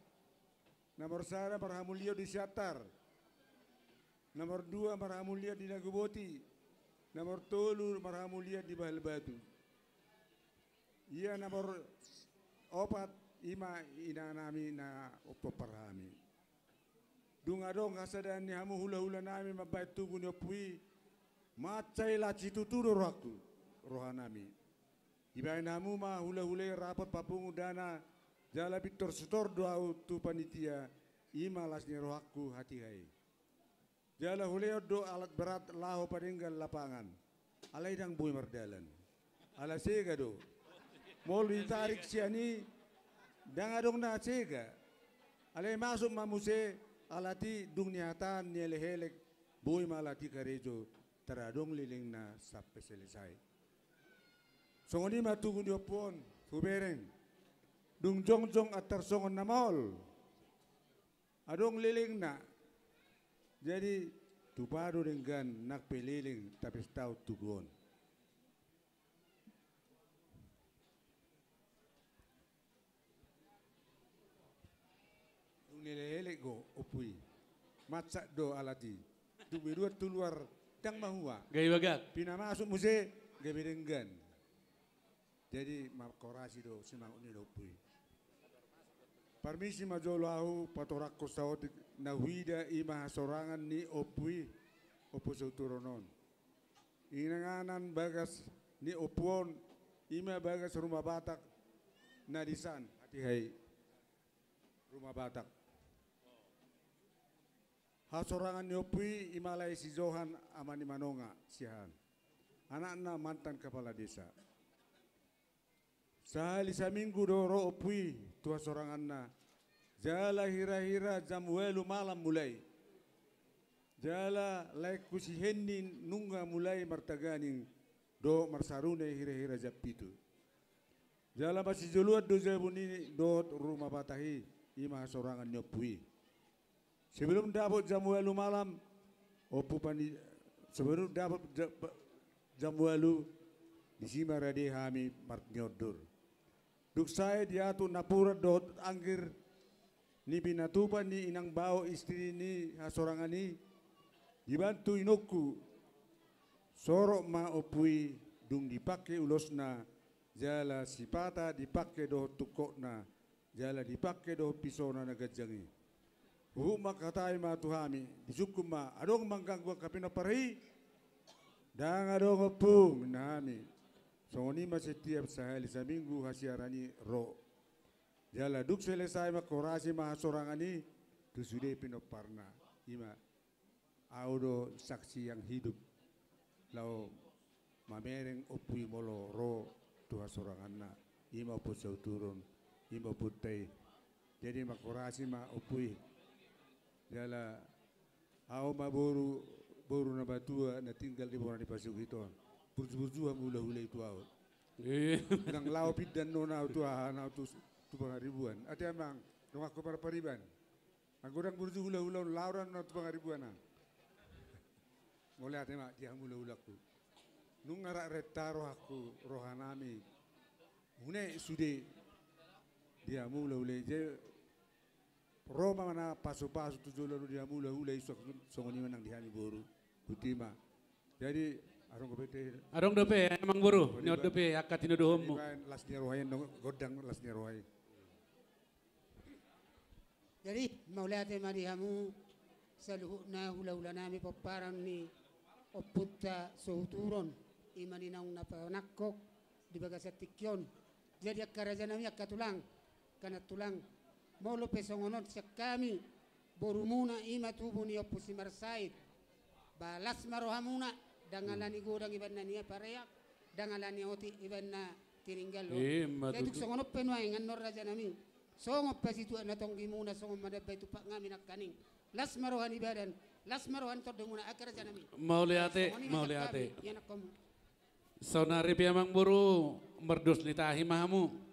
Nomor sada marhamulion di Siantar. Nomor dua marhamulion di Naguboti. Nomor tolu marhamulion di Bahal Batu. Ia nomor opat i ma inang nami na pompar hami. Dung adong hasadaan ni hamu hula-hula nami mambahen tugu ni ompu i, mansai las situtu do rohangku, roha nami. Dibahen hamu ma hula-hula i rapot papungu dana, jala pintor sitor do ahu tu panitia, i ma las ni rohangku hatiha i. Jala hulehon do alat berat laho padenggan lapangan. Alai ndang boi mardalan. Ala sega do. Molo ditarik sian i, ndang adong na sega. Alai masuk ma muse alat i, dung nihataan ni elek-elek, boi ma alat i karejo, tar adong lelengna sampe selesai. Songon i ma tugu ni ompu on, hubereng. Dung jongjong antar songon na maol. Adong lelengna. Jadi, tupa do denggan nang pe leleng tapestahon tugu on. Dung nielek-elek do ompu i, mansat do alat i. Dung beduan tu luar, ndang mahua. Gabe bagak. Pinamasuk muse, gabe denggan. Jadi, mangkorasi do simangot ni ompu i. Parmisi ma jolo ahu patorangkon saotik na huida i ma hasorangan ni ompu i, Ompu Sauturon on. Inganan bagas ni ompu on, i ma bagas Ruma Batak na disan hatiha i. Ruma Batak. Hasorangan ni ompu i, i ma alai si Johan ama ni Manonga, Siahaan. Anakna mantan kepala desa. Sahali saminggu do ro ompu i tu hasoranganna. Jala hira-hira jam ualu malam mulai. Jala laengku si Henni nunga mulai martaganing dohot marsarune hira-hira jam pitu. Jala masijoloan do jabu ni dohot Ruma Batak i, i ma hasorangan ni ompu i. Sebelum dapot jam ualu malam, ompu pani-, sebelum dapot ja-, ba-, jam ualu, disi ma rade hami marniondur. Dung sae diatur napuran dohot anggir ni pinatupa ni inang bao istri ni hasorangan i, dibantu inongku, sorok ma ompu i, dung dipangke ulosna, jala sipata dipangke dohot tungkotna, jala dipangke dohot pisona na ganjang i. Huhut mangkatai ma tu hami, disungkun ma, adong mangganggu angka pinompar i? Ndang adong ompu, ninna hami. Songon i ma setiap sahali saminggu hasiaran i ro. Jala dung selesai mangkorasi ma hasorangan i tu sude pinomparna. I ma. Ahu do saksi yang hidup laho mamereng ompu i molo ro tu hasoranganna, i ma Ompu Sauturon, Ima ompunta i. Jadi mangkorasi ma ompu i. Jala ahu ma boru, boru na matua na tinggal di bona ni Pasugit on. Burju-burju hamu hulahula i tu ahu. Ndang laho pinda annon ahu tu aha, na tu, tu Pangaribuan. Ate amang, donganku Parpariban. Anggo ndang burju hulahula on, laho do annon ahu tu Pangaribuan an. Mauliate ma di hamu hulahulangku. Nunga rap renta rohangku, rohanami. Une sude di hamu hulahula i. Jadi ro ma na pasupasu tu jolo di hamu hulahula i, songon i ma nang di hami boru. Botima. Jadi adong dope te. Adong dope, amang boru. Nion dope angka tinodohonmu. Las ni roha i, gondang las ni roha i. Jadi mauliate ma di hamu saluhutna hulahulanami pomparan ni ompunta Sohuturu on, ima ni naung na panangkok di bagasan tingki on. Jadi angka rajanami, angka tulang, angka nantulang, molo pe songon on sian hami borumuna ima tubu ni Ompu Simarsaid, ba las ma rohamuna, ndang ala ni godang ibana na pareak, ndang ala ni otik ibana na tininggal on. Ima tutu. Jadi tung songon on pe nuaeng annon rajanami, songon pasituak na tonggimuna, songon manambai tumpak nami nangkaning. Las ma roha ni badan, las ma roha ni tondimuna, angka rajanami. Mauliate, mauliate. Songon i ma sian hami, ianakhonmu. Saonari pe amang boru, mardos ni tahi ma hamu.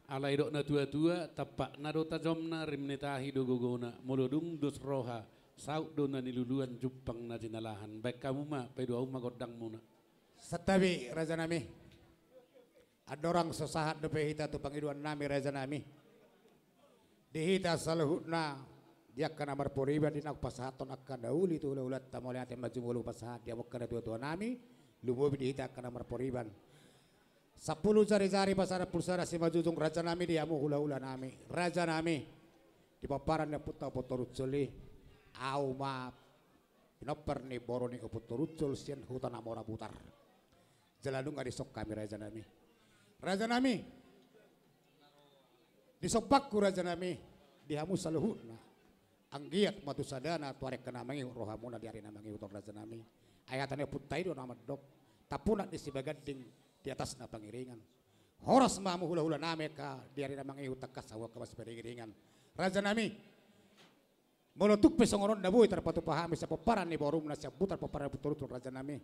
Alai didok na tuatua, tampakna do tajomna, rim ni tahi do gogona. Molo dung dos roha, saut do na niluluan, jumpang na jinalahan. Baen hamu ma, paidua hamu ma gondangmuna. Santabi rajanami. Andorang so sahat dope hita tu pangidoannami rajanami. Di hita saluhutna, di angka na marporiban, di naung pasahathon angka na uli tu hulahulanta, mauliate ma jumolo pasahat di hamu angka na tuatuanami, lumobi di hita angka na marporiban. Sampulu jarijari pasahat pulsada simanjujung rajanami di hamu hulahulanami, rajanami. Di pomparan ni ompunta Ompu Torunsol i, ahu ma pinompar ni boru ni Ompu Torunsol sian Huta Namora Butar. Jala nunga dison hami rajanami. Rajanami. Di sombangku rajanami, di hamu saluhutna. Anggiat ma tu sadana tu ari angka na mangihut rohamuna di ari na mangihut on rajanami. Ai hata ni ompunta i do na mandok. Tampunak ni sibaganding di atasna pangiringan. Horas ma hamu hulahulanami angka di ari na mangihut tangkas hamu angka masiparingiringan. Rajanami. Molo tung pe songon on na boi tarpatupa hami sian pomparan ni borumuna sian Butar pomparan ni Ompu Torunsol rajanami.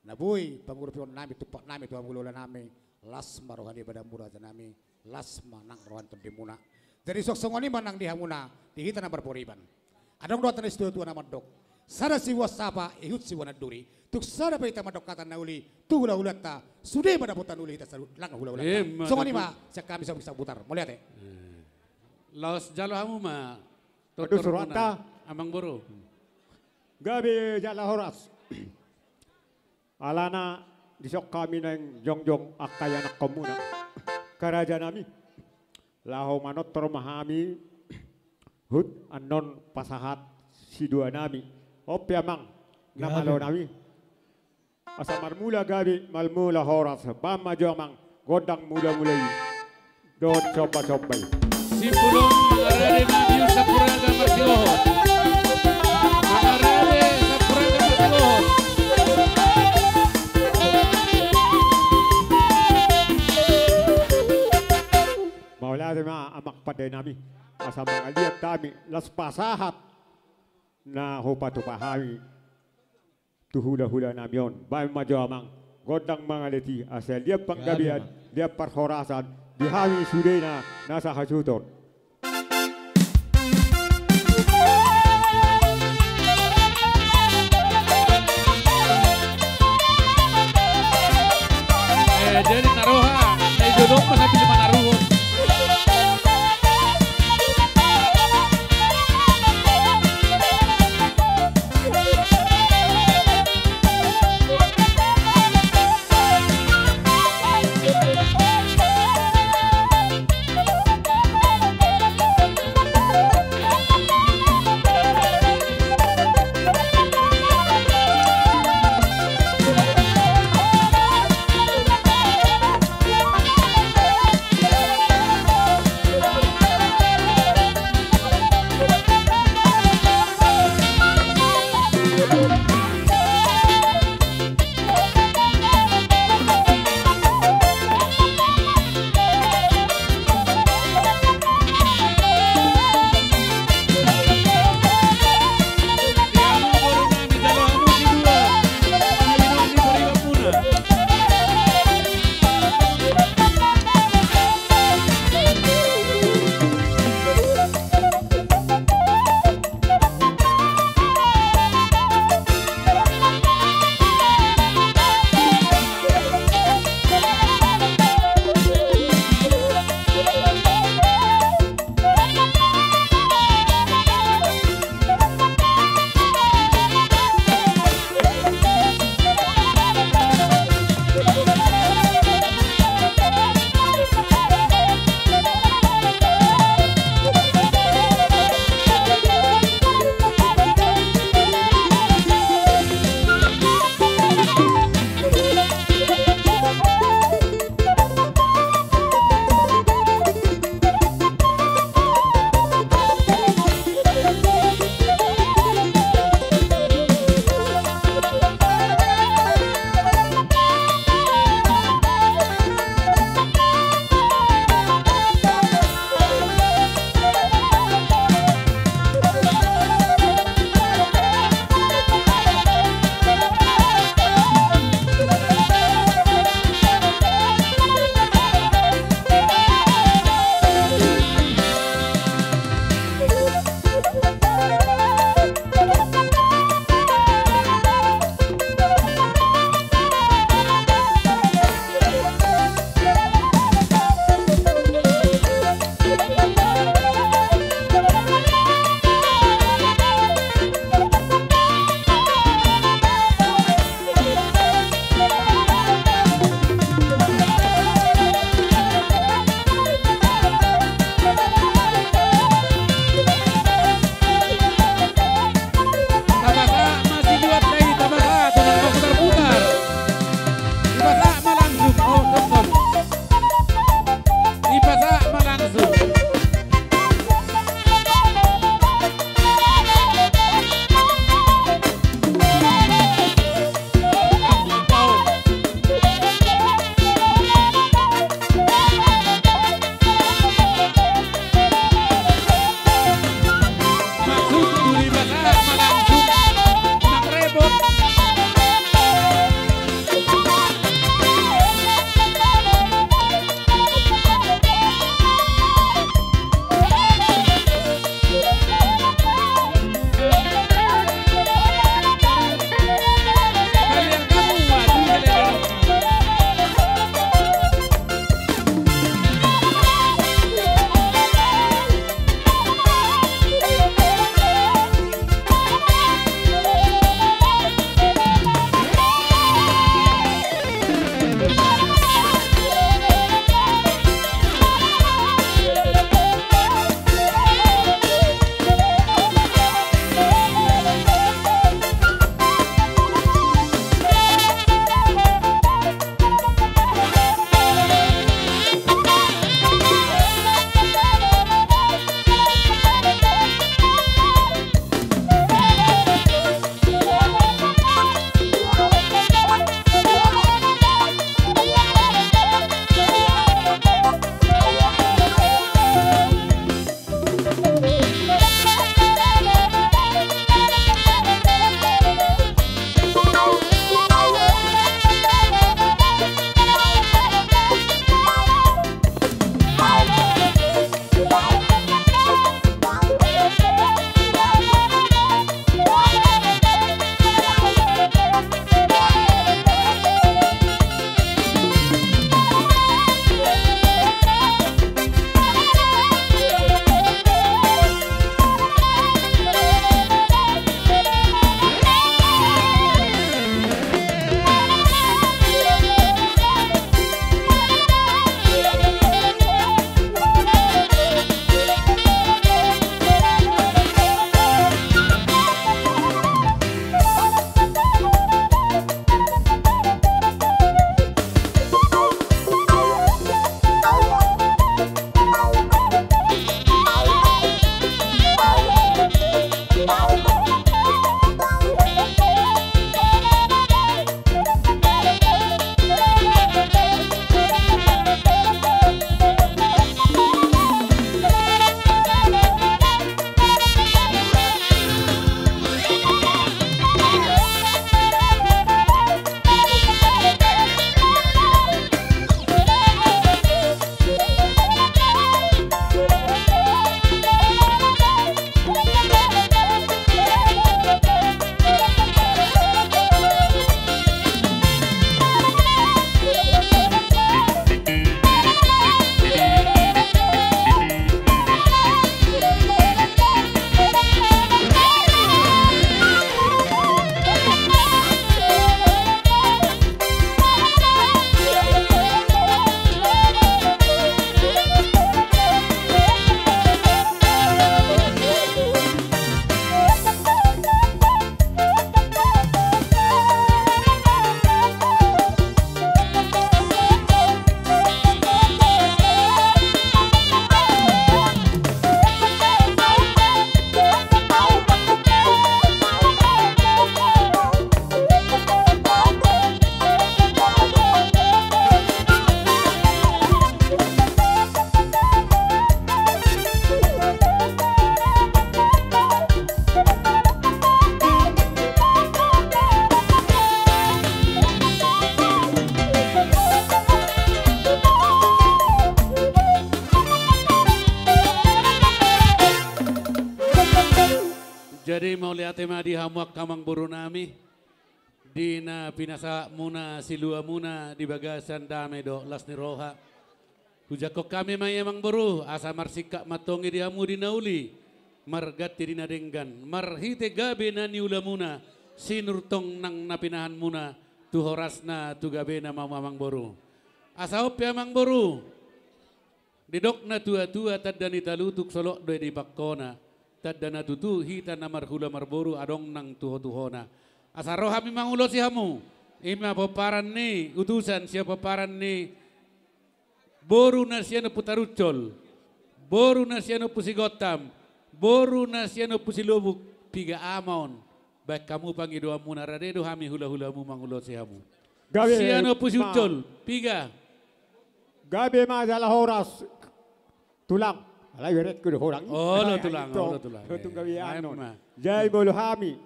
Na boi pangurupionnami, tumpaknami tu hamu hulahulanami, las ma roha ni badanmu rajanami, las ma nang roha ni tondimuna. Jadi songon i ma nang di hamuna, di hita na marporiban. Adong do hata ni situatua na mandok. Sada siboan sapa, ihut siboan anduri. Tung sada pe hita mandok hata na uli, tu hulahulanta, sude ma dapotan uli hita saluhut nang hulahulanta. Songon i ma sian hami Sian Butar. Mauliate. Laos jalo hamu ma. Tutur rohanta. Amang boru. Gabe jala horas. Alana dison hami naeng jongjong angka ianakhonmuna. Angka rajanami. Laho manortor ma hami. Huhut annon pasahat siduanami. On pe amang. Na malo nami. Asa marmula gabe, marmula horas, bahen ma jo amang, gondang mulamula i. Dohot sombasomba i. Sipulung mangarade ma biu sampuraga marsihohot. Mangarade sampuraga marsihohot. Mauliate ma amang pandenami. Asa mangaliat hami, las pasahat na hupatupa hami. Tu hulahulanami on, bahen ma jo amang, gondang mangaleti, asa liat panggabean, liat parhorasan, di hami sudena, na sahasuhuton. Eh, jadi na roha, na ido domba sambil manaruhon. Mauliate ma di hamu angka amangboru nami, di na pinasahatmuna siluamuna di bagasan dame dohot las ni roha. Hujangkon hami ma i amangboru, asa marsingkat ma antong i di hamu di na uli, marganti di na denggan, marhite gabe na niulamuna, sinur tong nang na pinahanmuna, tu horasna tu gabena ma hamu amangboru. Asa on pe amangboru, didok na tuatua, tanda ni talutuk solot do i di pangkona. Tanda na tutu hita na marhula marboru adong nang tuhotuhona. Asa ro hami mangulosi hamu. I ma pomparan ni utusan sian pomparan ni boru na sian Ompu Taruncol, boru na sian Ompu Sigontam, boru na sian Ompu Silobuk, piga ama on. Baen hamu pangidoanmuna, rade do hami hulahulamu mangulosi hamu. Gabe sian Ompu ma. Siuncol, piga. Gabe ma jala horas, Tulang. Alai berengku do horas i. Olo, Tulang, olo, Tulang. Tung gabe i, anon. Jadi molo hami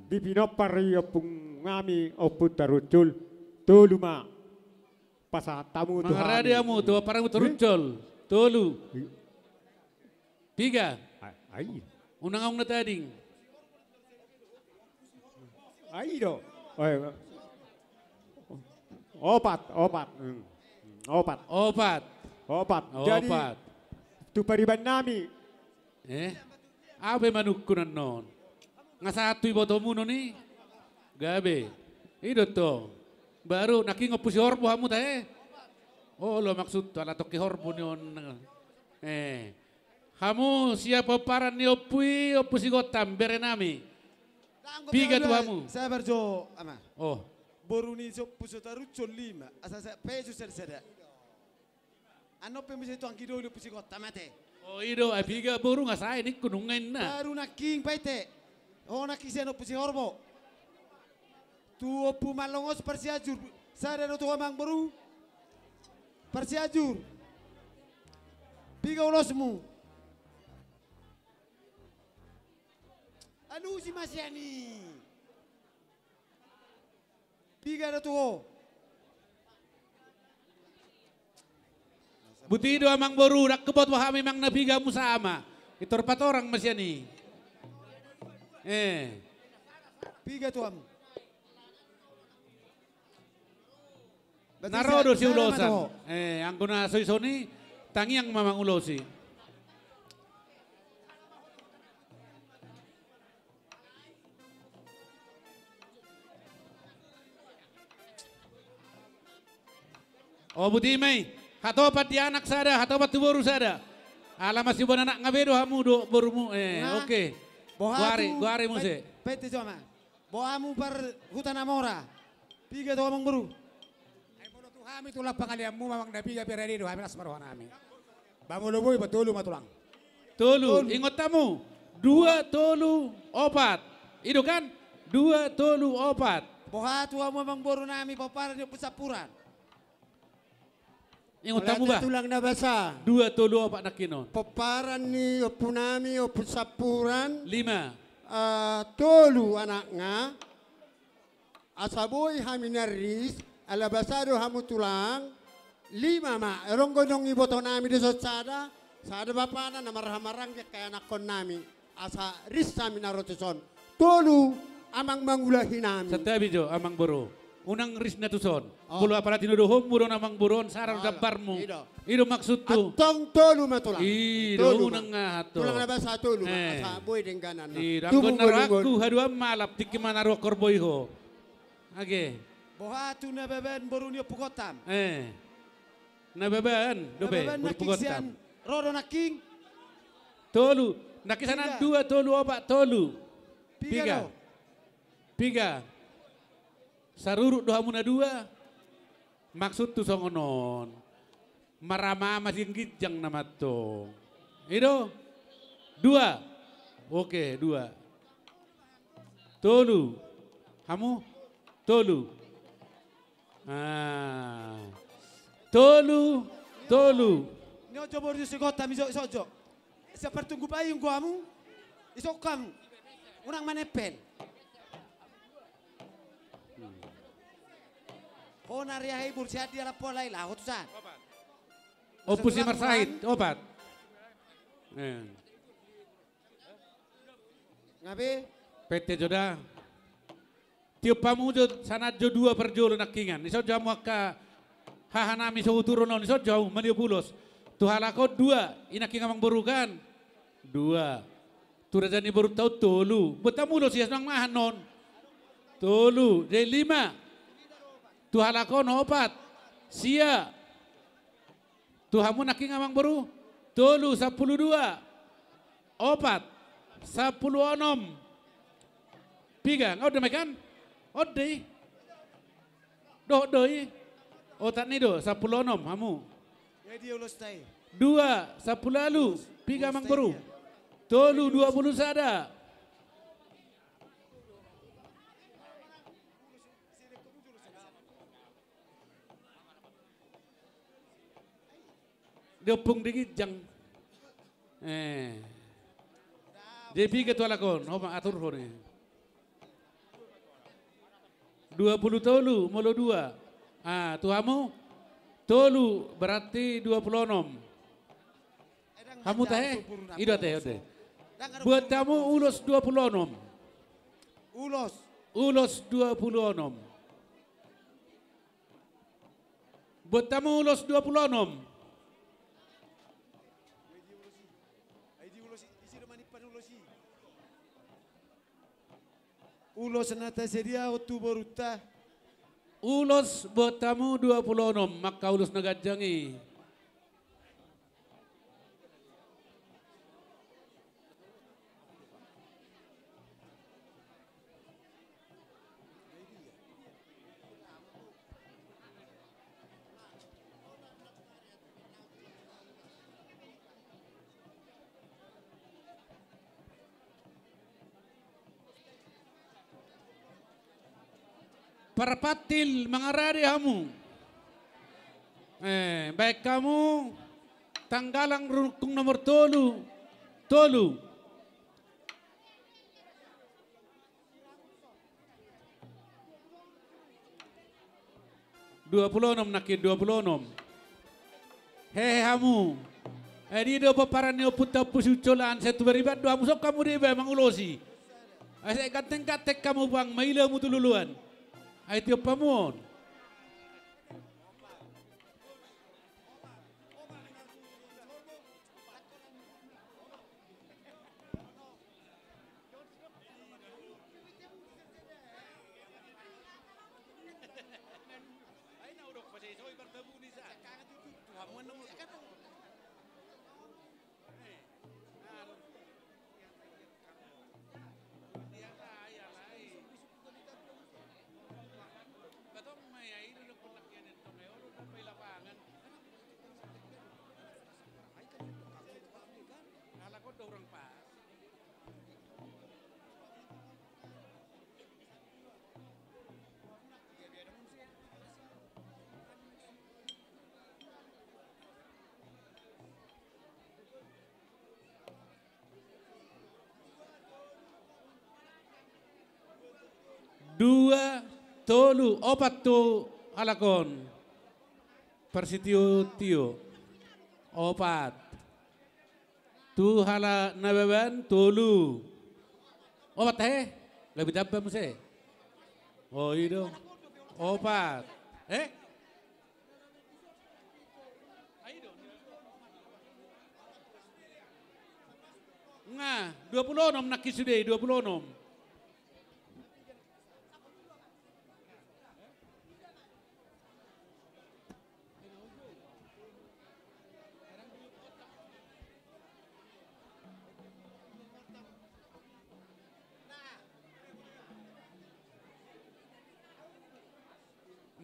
di pinompar ni ompung nami Ompu Taruncol, tolu ma pasahat hamu tu hami. Mangarade hamu tu pomparanmu Taruncol. Tolu. Piga. Ai. Unang aung na tading. Ai do. Opat, opat. Hmm. Opat. Opat. Opat. Jadi tu pariban nami. Eh? Aha pe manungkun annon? Nga sahat tu ibotomuna on i? Gabe. I do tong. Baru nangkin Ompu Sihorbo hamu tahe? Olo, maksudhu ala tongki horbo ni on. Eh. Hamu sian pomparan ni ompu i, Ompu Sigontam, bere nami. Piga tu hamu? Sabar jo, Ama. Oh. Boru ni si Ompu Taruncol lima, asa sa pe jo sada-sada. Annon pe muse tu anggi doli Ompu Sigontam ate. Oh, i do, ai piga boru nga sae ningku nunga inna. Baru nangkin paite. Ho nangkin sian Ompu Sihorbo. Tu Ompu Mallongos Parsianjur, sada do tu ho amangboru. Parsianjur. Piga ulosmu? Alusi ma sian i. Piga do tu ho? Buti do amangboru, ndang huboto hami manang na piga hamu sama. Itor patorang ma sian i. Eh. Piga tu hamu? Na ro do siulosan. Eh, anggo na so ison i, tangiang ma mangulosi. O, buti ma i. Hatopan di anak sada, hatopan tu boru sada. Ala masiboan anak nga be do hamu dohot borumu. Eh, oke. Goari, goari muse. Paite jo ma. Boha hamu parhuta na mora? Piga tu ho amangboru? Ai molo tu hami tulang pangaleanmu ma manang na piga pe rade do hami, las ma roha nami. Ba molo boi ba tolu ma tulang. Tolu. Tolu. Ingot hamu. Dua, tolu, opat. I do kan? Dua, tolu, opat. Boha tu hamu amangboru nami pomparan ni Ompu Sampuran? Ingot hamu ba? Tulang na basa. Dua, tolu, opat nangkin on. Pomparan ni ompu nami, Ompu Sampuran. Lima. Eh, tolu anakna. Asa boi hami na ris, ala basa do hamu tulang. Lima ma, adong do nang iboto nami dison sada, sada bapana na marhahamaranggi angka ianakkon nami. Asa ris hami na ro tuson. Tolu amang mangulahi nami. Santabi jo amangboru. Unang ris na tuson. Oh. Molo apala tinodohonmu do na amangboru on, sada do gambarmu. I do maksudhu. Antong tolu ma tulang. I do, unang aha antong. Tulang na basa tolu ma, asa boi dengganan. I do, anggo na rohangku haduan malap, tingki ma na rohangku boi ho. Age. Boha tu Nababan boru ni Ompu Gontam? Eh. Nababan dope boru ni Ompu Gontam. Ro do nangkin? Tolu. Nangkin sian an dua, tolu, opat, tolu. Piga. Piga. Sarurut do hamu na dua. Maksudhu songon on. Marama-ama sian ginjang nama antong. I do. Dua. Oke, dua. Tolu. Hamu? Tolu. Ah. Tolu, tolu. Ni on jo boru ni si Gontam, isok, isok jo. Sian partunggu payung do hamu. Isok hamu. Unang manempel. Ho na riahe i boru si Andi, ala pola i laho tusan. Ompu si Marsahit, opat. Eh. Nga be? Pete jo da. Tiop hamu jo, sahat jo dua parjolo nangkingan. Dison jo hamu angka hahanami so huturon on, dison jo hamu maliop ulos. Tu halak on dua, i nangkin amangboru kan? Dua. Tu raja ni borunta on tolu. Buat hamu ulos, ia sonang ma annon. Tolu, jadi lima. Tu halak on opat. Sia. Tu hamu nangkin amangboru, tolu, sampulu dua. Opat, sampulu onom. Piga, nga on do ma i kan? On do i. Dohot do i. Otak ni do, sampulu onom hamu. Jadi ulos tai. Dua, sampulu ualu. Piga amangboru? Tolu, dua pulu sada. Di ompung di ginjang. Eh. Jadi piga tu halak on, ho ma aturhon i. Dua pulu tolu molo dua. Ah, tu hamu tolu berarti dua pulu onom. Hamu tahe? I do ate, ate. Buat hamu ulos dua pulu onom. Ulos. Ulos dua pulu onom. Buat hamu ulos dua pulu onom. Ulos na tasadia on tu borunta. Ulos buat hamu dua pulu onom, angka ulos na ganjang i. Parpantil mangarade hamu. Eh, baen hamu tanggalang rungkung nomor tolu. Tolu. Dua pulu onom nangkin, dua pulu onom. Hehe hamu. Ai di do pomparan ni ompunta Ompu Siuncol an, sai tu bariban do hamu, songon hamu deba mangulosi. Ai sai ganteng-ganteng hamu bang, maila hamu tu loloan. Ai tiop hamu on. Dua, tolu, opat tu halak on. Parsitio-tio. Opat. Tu halak na baban, tolu. Opat tahe? Gabe tamba muse. Oh, i do. Opat. Eh? Nga, dua pulu onom nangkin sude, dua pulu onom.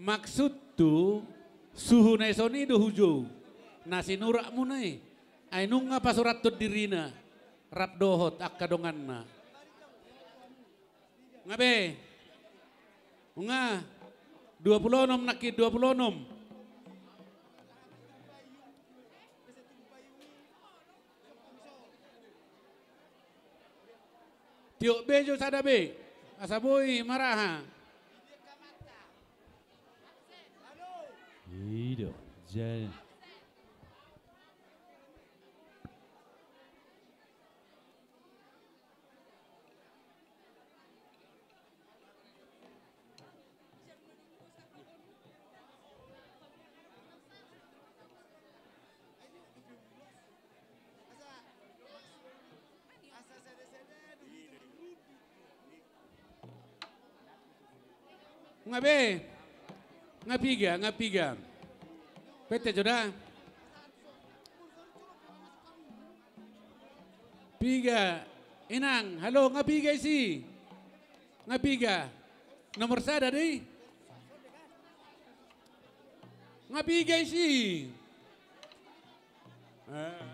Maksudhu, suhu na dison i do hujou, na sinuratmuna i, ai nunga pasurathon dirina rap dohot angka donganna. Nga be. Nga. Dua pulu onom nangkin, dua pulu onom. Tiop be jo sada be. Asa boi maraha. I do. Jadi. Nga be? Nga piga, nga piga? Pete jo da. Piga, inang, halo, nga piga isi? Nga piga? Nomor sada do i. Nga piga isi? Eh.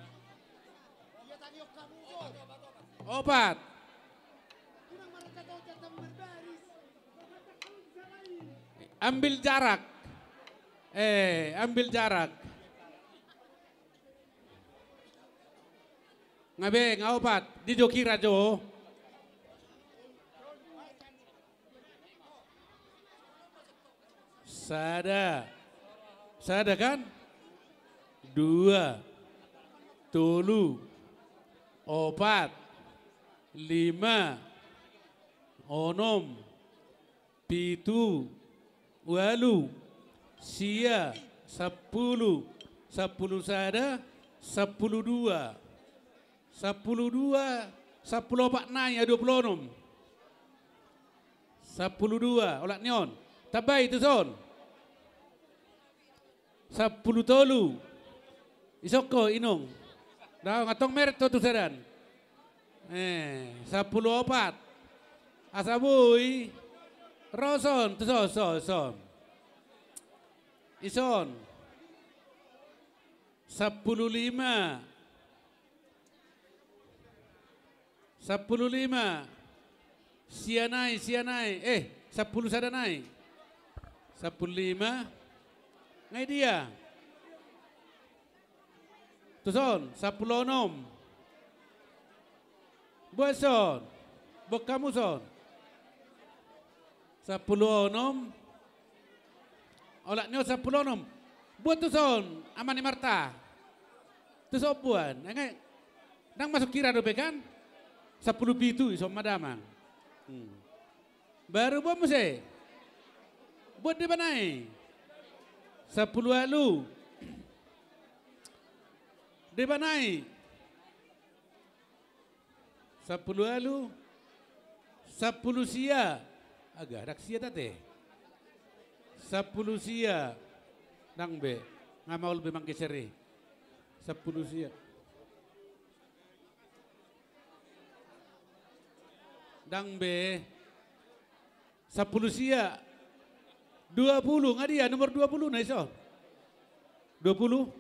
Opat. Ambil jarak. Eh, ambil jarak. Nga be, nga opat. Di jo kira jo. Sada. Sada kan? Dua. Tolu. Opat. Lima. Onom. Pitu. Ualu. Sia. Sampulu. Sampulu sada. Sampulu dua. Sampulu dua. Sampulu opat nai, ah, dua pulu onom. Sampulu dua, olat ni on. Tambai tuson. Sampulu tolu. Ison ho, inong. Daong, antong meret ho tu sadan. Eh, sampulu opat. Asa boi. Ro son, tuson, son, son. Ison. Sampulu lima. Sampulu lima. Sia nai, sia nai. Eh, sampulu sada nai. Sampulu lima. Nga i dia? Tuson, sampulu onom. Boan son. Boan hamu son. Sampulu onom. Olat ni on sampulu onom. Boan tuson, ama ni Marta. Tuson boan. Nga i, ndang masuk kira dope kan? Sampulu pitu, ison ma damang. Hmm. Baru boan muse. Boan deba nai. Sampulu ualu. Deba nai. Sampulu ualu. Sampulu sia. Aga, ndang sia ate. Sampulu sia. Ndang be. Nga maol be manggeser i. Sampulu sia. Ndang be. Sampulu sia. Dua pulu, nga dia nomor dua pulu na ison? Dua pulu?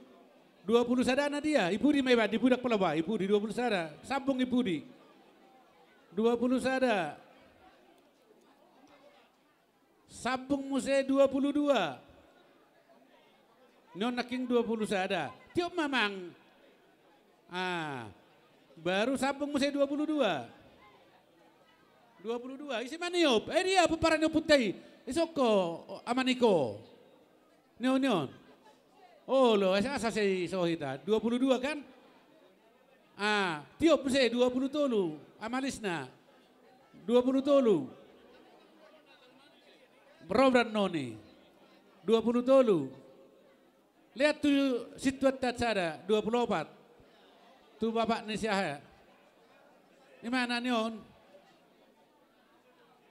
Dua pulu sada na dia? I pudi ma iba, di pudi, pola ba, i pudi, dua pulu sada. Sambung i pudi. Dua pulu sada. Sambung muse dua pulu dua. Ni on nangkin dua pulu sada. Tiop ma amang. Ah. Baru sambung muse dua pulu dua. Dua pulu dua. Ise ma niop? Eh, dia pomparan ni ompunta i. Ison ho, ama niko. Ni on, ni on. Olo, asa, asa sai so hita. Dua pulu dua kan? Ah, tiop muse dua pulu tolu. Ama Lisna. Dua pulu tolu. Ro brannoni. Dua pulu tolu. Lean tu sintuanta sada, dua pulu opat. Tu bapak ni si aha? I ma na ni on.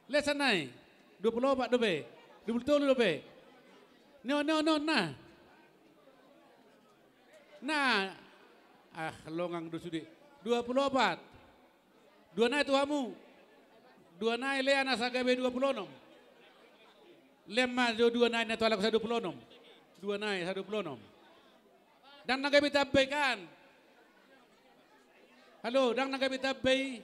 Lean sian nai. Dua pulu opat dope. Dua pulu tolu dope. Ni on, ni on, ni on, na. Na. Ah, longang do sude. Dua pulu opat. Dua nai tu hamu. Dua nai lean asa gabe dua pulu onom. Lean ma jo dua nai na tu halak asa dua pulu onom. Dua nai asa dua pulu onom. Ndang na gabe tamba i kan? Halo, ndang na gabe tamba i.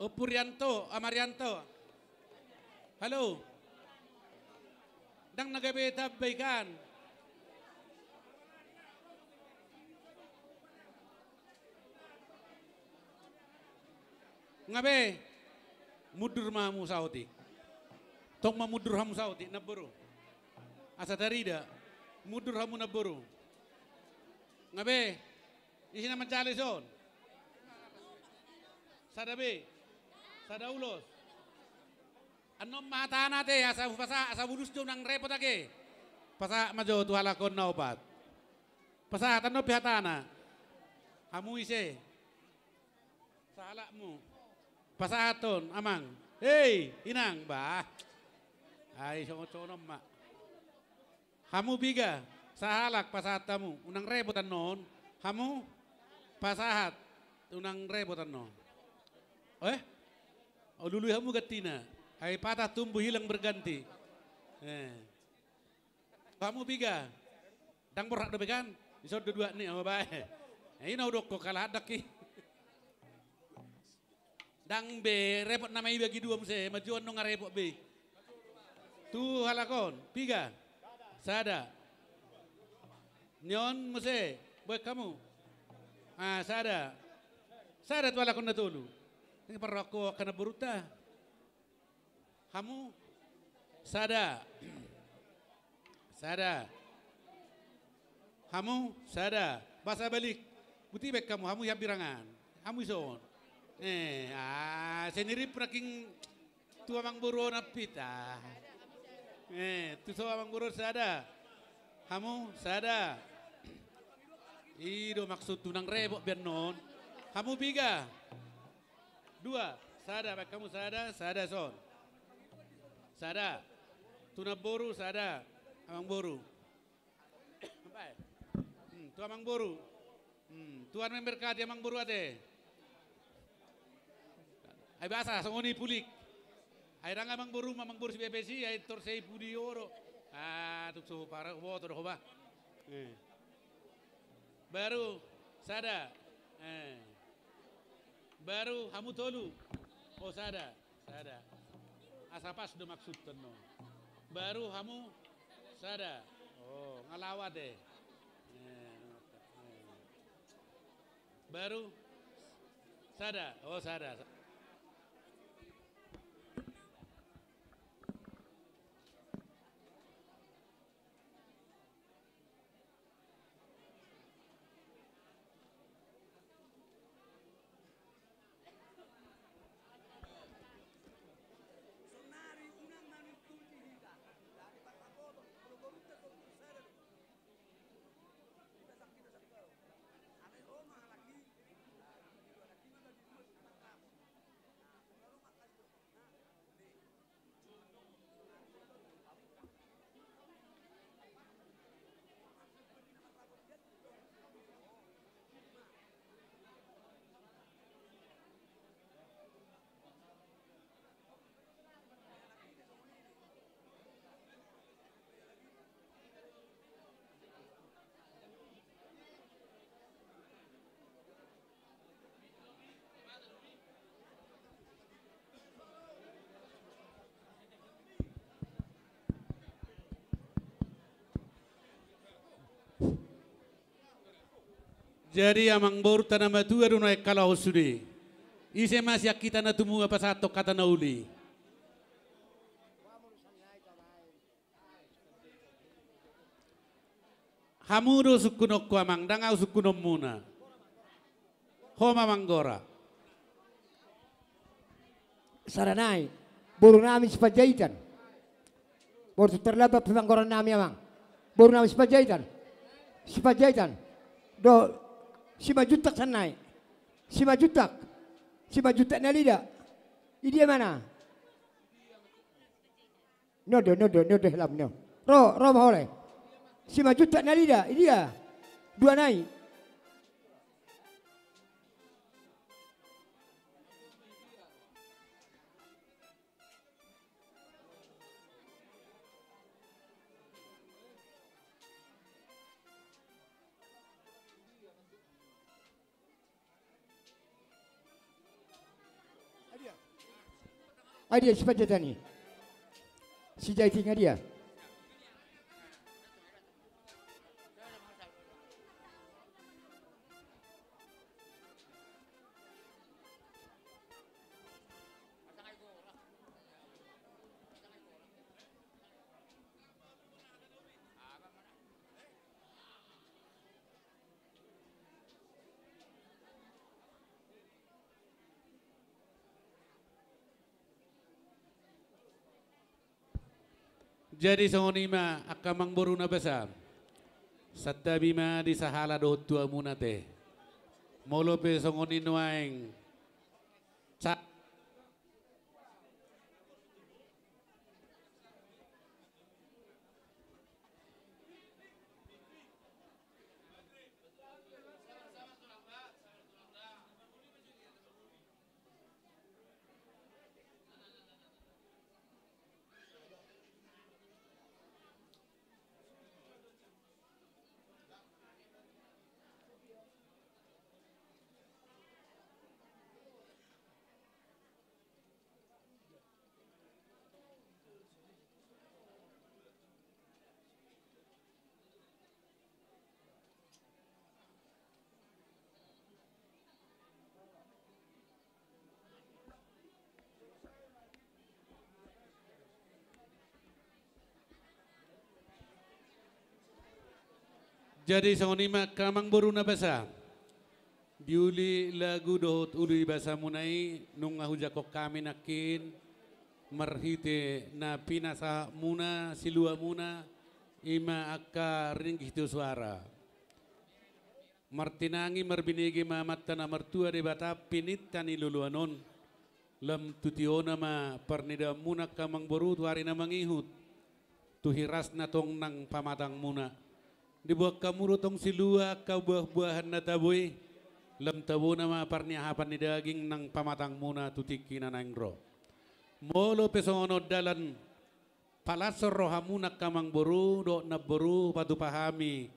Ompu Rianto, ama Rianto. Halo. Ndang na gabe tamba i kan? Nga be, mundur ma hamu saotik. Tong ma mundur hamu saotik, namboru. Asa tarida, mundur hamu namboru. Nga be, ise na manjalo ison? Sada be, sada ulos. Annon ma hatana ate, asa hupasahat, asa bulus jo nang repot ake. Pasahat ma jo tu halak on na opat. Pasahat annon pe hatana. Hamu ise? Sahalakmu. Pasahathon, amang. Hei, inang, bah. Ai, songon-songon ma. Hamu piga? Sahalak pasahat hamu. Unang repot annon. Hamu? Pasahat. Unang repot annon. Eh? O, lului hamu gantina. Ai patah tumbuh hilang berganti. Eh. Hamu piga? Ndang borhat dope kan? Dison do dua ni, ama bae. Eh, ina udok ko kalah adak i. Ndang be, repot nama ibagi dua muse, majuan nunga repot be. Tu halak on, piga? Sada. Nion muse, boek hamu. Ah, sada. Sada tu halak on na tolu. Ini parrohakku angka namborunta. Hamu? Sada. Sada. Hamu? Sada. Basa balik. Buti baen hamu, hamu i hambirangan. Hamu ison. Eh, ah, senirit praking tu amang boru on ampit, ah. Eh, tu so amang boru on sada. Hamu? Sada. I do maksudhu, unang repot be annon. Hamu piga? Dua, sada, baen hamu sada, sada son. Sada. Tu namboru, sada. Amang boru. Bae. Hmm, tu amang boru. Hmm, Tuhan memberkati amang boru ate. Ai basa, songon i pulik. Ai ndang amang boru, amang boru si B P C, ai tor sai pudi oro. Ah, tuk so para, boto do ho ba. Eh. Baru sada. Eh. Baru hamu tolu. O, sada. Sada. Asa pas do maksudhon no. Baru hamu sada. O, nga laho ate. Eh, eh. Baru sada. O, sada. Jadi amang borunta na matua do na ingkon laho sude. Ise ma sian hita na tumua pasahathon hata na uli? Hamu do sungkunonku amang, ndang ahu sungkunonmuna. Ho ma manggora. Sada nai, boru nami Sipanjaitan. Boru terlambat pe manggora nami amang. Boru nami Sipanjaitan. Sipanjaitan. Do, Simanjuntak sian nai. Simanjuntak. Simanjuntak Nalida. Idia ma na? Nondo, nondo, nondo helamna. Ro, ro ma ho le. Simanjuntak Nalida, idia. Dua nai. Adia Sipanjaitan i. Sijaiting adia. Jadi songon i ma angka amang boru na basa. Santabi ma di sahala dohot tu hamuna ate. Molo pe songon i nuaeng Jadi songon i ma angka amangboru na basa. Di uli lagu dohot uli basamuna i nunga hujangkon hami nangkin marhite na pinasahatmuna siluamuna, i ma angka ringgit tu suara. Martinangi marbinege ma Amanta na martua Debata pininta ni loloan on. Lam tu tiona ma parnidaanmuna angka amangboru tu ari na mangihut. Tu hirasna tong nang pamatangmuna. Diboan hamu do tong silua angka buah-buahan na tabo i. Lam tabona ma parniahapan ni daging nang pamatangmuna tu tingki na naeng ro. Molo pe songon on dalan palashon rohamuna angka amangboru dohot namboru, patupa hami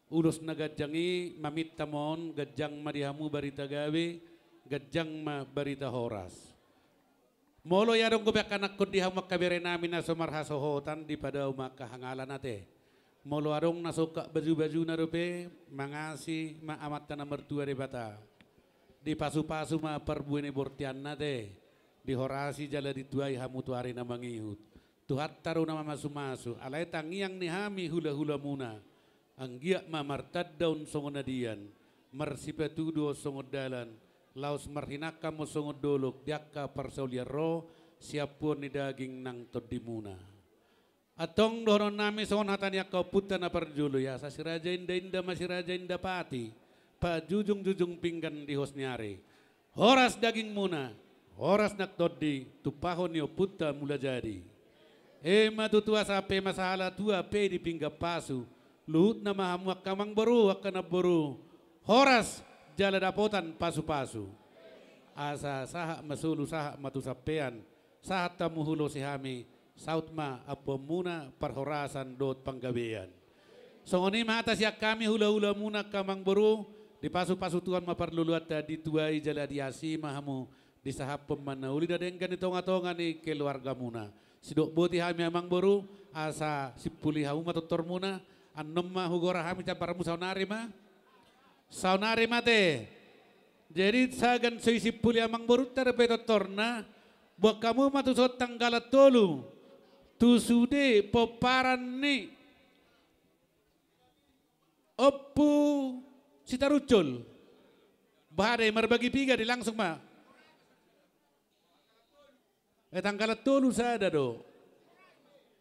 ulos na ganjang i, maminta ma on ganjang ma di hamu barita gabe, ganjang ma barita horas. Molo i adong gabe angka nangkon di hamu angka berenami na so marhasohotan, dipadao ma angka hangalan ate. Molo adong na songkap baju-bajuna dope, mangasi ma Amanta na martua Debata. Dipasu-pasu ma parbue ni bortianna ate. Dihorasi jala dituai hamu tu ari na mangihut. Tuhanta do na mamasu-masu, alai tangiang ni hami hula-hulamuna. Anggiat ma martanda on songon adian, marsipatudu on songon dalan, laos marhinangkam on songon dolok di angka parsaulian ro, siampuon ni daging nang tondimuna. Antong dohononnami songon hata ni angka ompunta na parjolo i, asa si raja inda-inda ma si raja inda pati, pajujung-jujung pinggan di hos ni ari. Horas dagingmuna, horas nang tondi, tumpahon ni ompunta Mulajadi. Ema tutua sampe ma sahala tua pe di pinggan pasu, luhutna ma hamu angka amangboru, angka namboru, horas jala dapotan pasu-pasu. Asa sahat ma solu, sahat ma tu sampean, sahat hamu hulosi hami, saut ma ampuonmuna parhorasan dohot panggabean. Songon i ma hata sian hami hula-hulamuna angka amangboru, dipasu-pasu Tuhan ma parloloanta, dituai jala diasi ma hamu, disahaphon ma na uli na denggan di tonga-tonga ni keluargamuna. Sidok boti hami amangboru, asa simpuli hamu ma tortormuna, annon ma hugora hami jambarmu saonari ma. Saonari ma ate. Jadi sagan so disimpuli amangborunta dope tortorna, boan hamu ma tu son tanggalan tolu. Tu sude pomparan ni Ompu Sitaruncul. Boha do i, marbagi piga do i, langsung ma. Eh, tanggalan tolu sada do.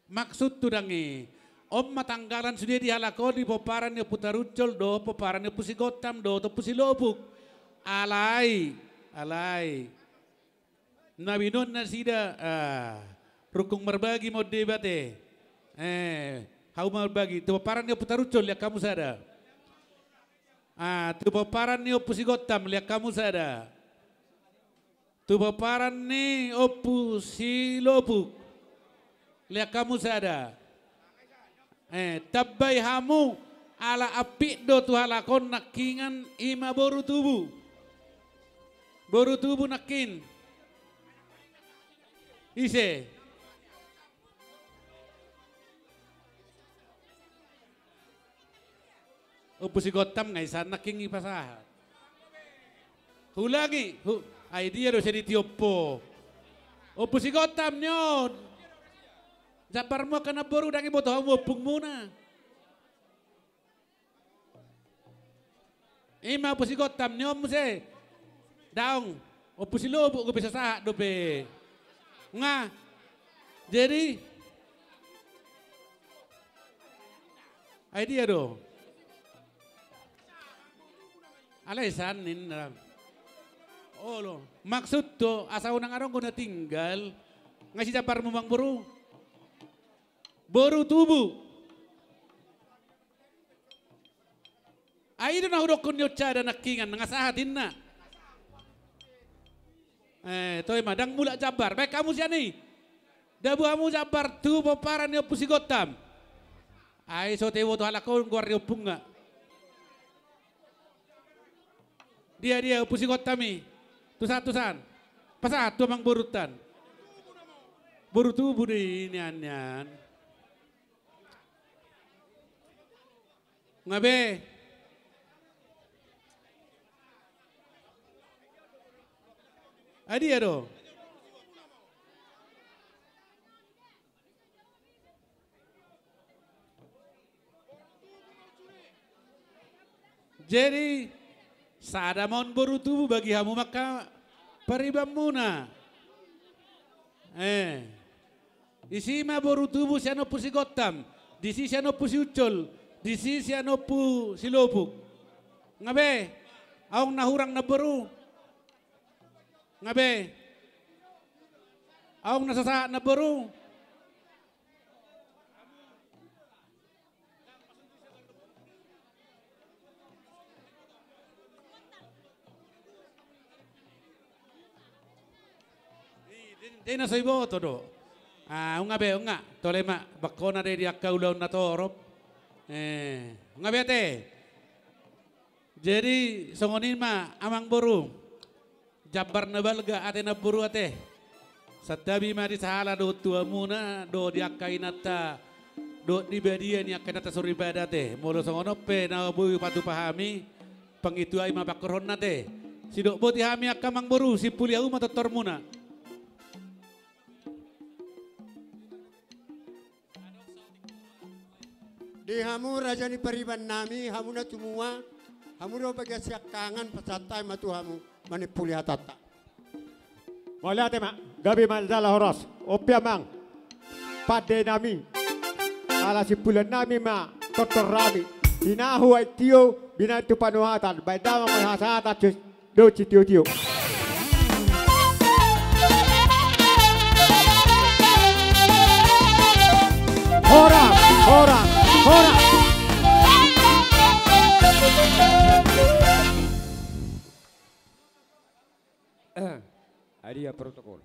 Maksudhu ndang i. On ma tanggalan sude dihalak on, di pomparan ni Ompu Taruncul do, pomparan ni Ompu Sigottam do, Ompu Silopuk. Alai, alai. Na binoan nasida, ah, rungkung marbagi ma on deba ate. Eh, hamu marbagi. Tu pomparan ni Ompu Taruncul, lean hamu sada. Ah, tu pomparan ni Ompu Sigottam, lean hamu sada. Tu pomparan ni Ompu Silopuk, lean hamu sada. Eh, tambai hamu, ala ampit do tu halak on nangkiningan, i ma boru tubu. Boru tubu nangkin. Ise? Ompu Sigottam nga i san nangkin i pasahat. Hulangi, hu-, ai dia do sai ditiop ho. Ompu Sigottam ni on. Jambarmu angka namboru, ndang diboto hamu ompungmuna. I ma Ompu Sigottam ni on muse. Daong, Ompu Silopuk gabe so sahat dope. Nga. Jadi, ai dia do? Alai san ninna. Olo. Maksudhu, asa unang adong do na tinggal. Nga ise jambarmu, amangboru? Boru tubu. Ai i do na hudokkon ni on sada nangkiningan, nga sahat inna. Eh, toe ma, ndang mulak jambar. Baen hamu sian i. Dabu hamu jambar tu pomparan ni Ompu Sigottam. Ai so teboto halak on goar ni ompungna. Dia, dia, Ompu Sigottam i. Tu san, tu san. Pasahat tu amangborunta an. Boru tubu do i nian, nian. Nga be. Ai dia do? Jadi sada ma on boru tubu bagi hamu ma angka paribanmuna. Eh. Disi ma boru tubu sian Ompu Sigontam, disi sian Ompu Siuncol, disi sian Ompu Silopuk. Nga be? Adong na hurang namboru? Nga be? Adong na so sahat namboru? Dei na so iboto do. Ah, nunga be, nunga. Tole ma, bangkona dei di angka ulaon na torop. Eh, nunga be ate. Jadi songon i ma amang boru. Jambar na balga ate namboru ate. Santabi ma di sahala dohot tu hamuna, dohot di angka inanta, dohot di badia ni angka inanta soripada ate. Molo songon on pe na boi hupatupa hami, pangitu i ma pangkorhonna ate. Sidok boti hami angka amang boru, simpuli hamu ma tortormuna. Di hamu raja ni pariban nami, hamu na tumua, hamu do bagian siangkangan, pasahat hami ma tu hamu manimpuli hatanta. Mauliate ma, gabe ma jala horas. On pe amang pande nami, ala simpulian nami ma tortor nami. Tinahu aek tio, binahen tu panuhatan, baen damang ma hasahatan, cus. Dohot sitiotio. Horas, horas, horas. Adia protokol.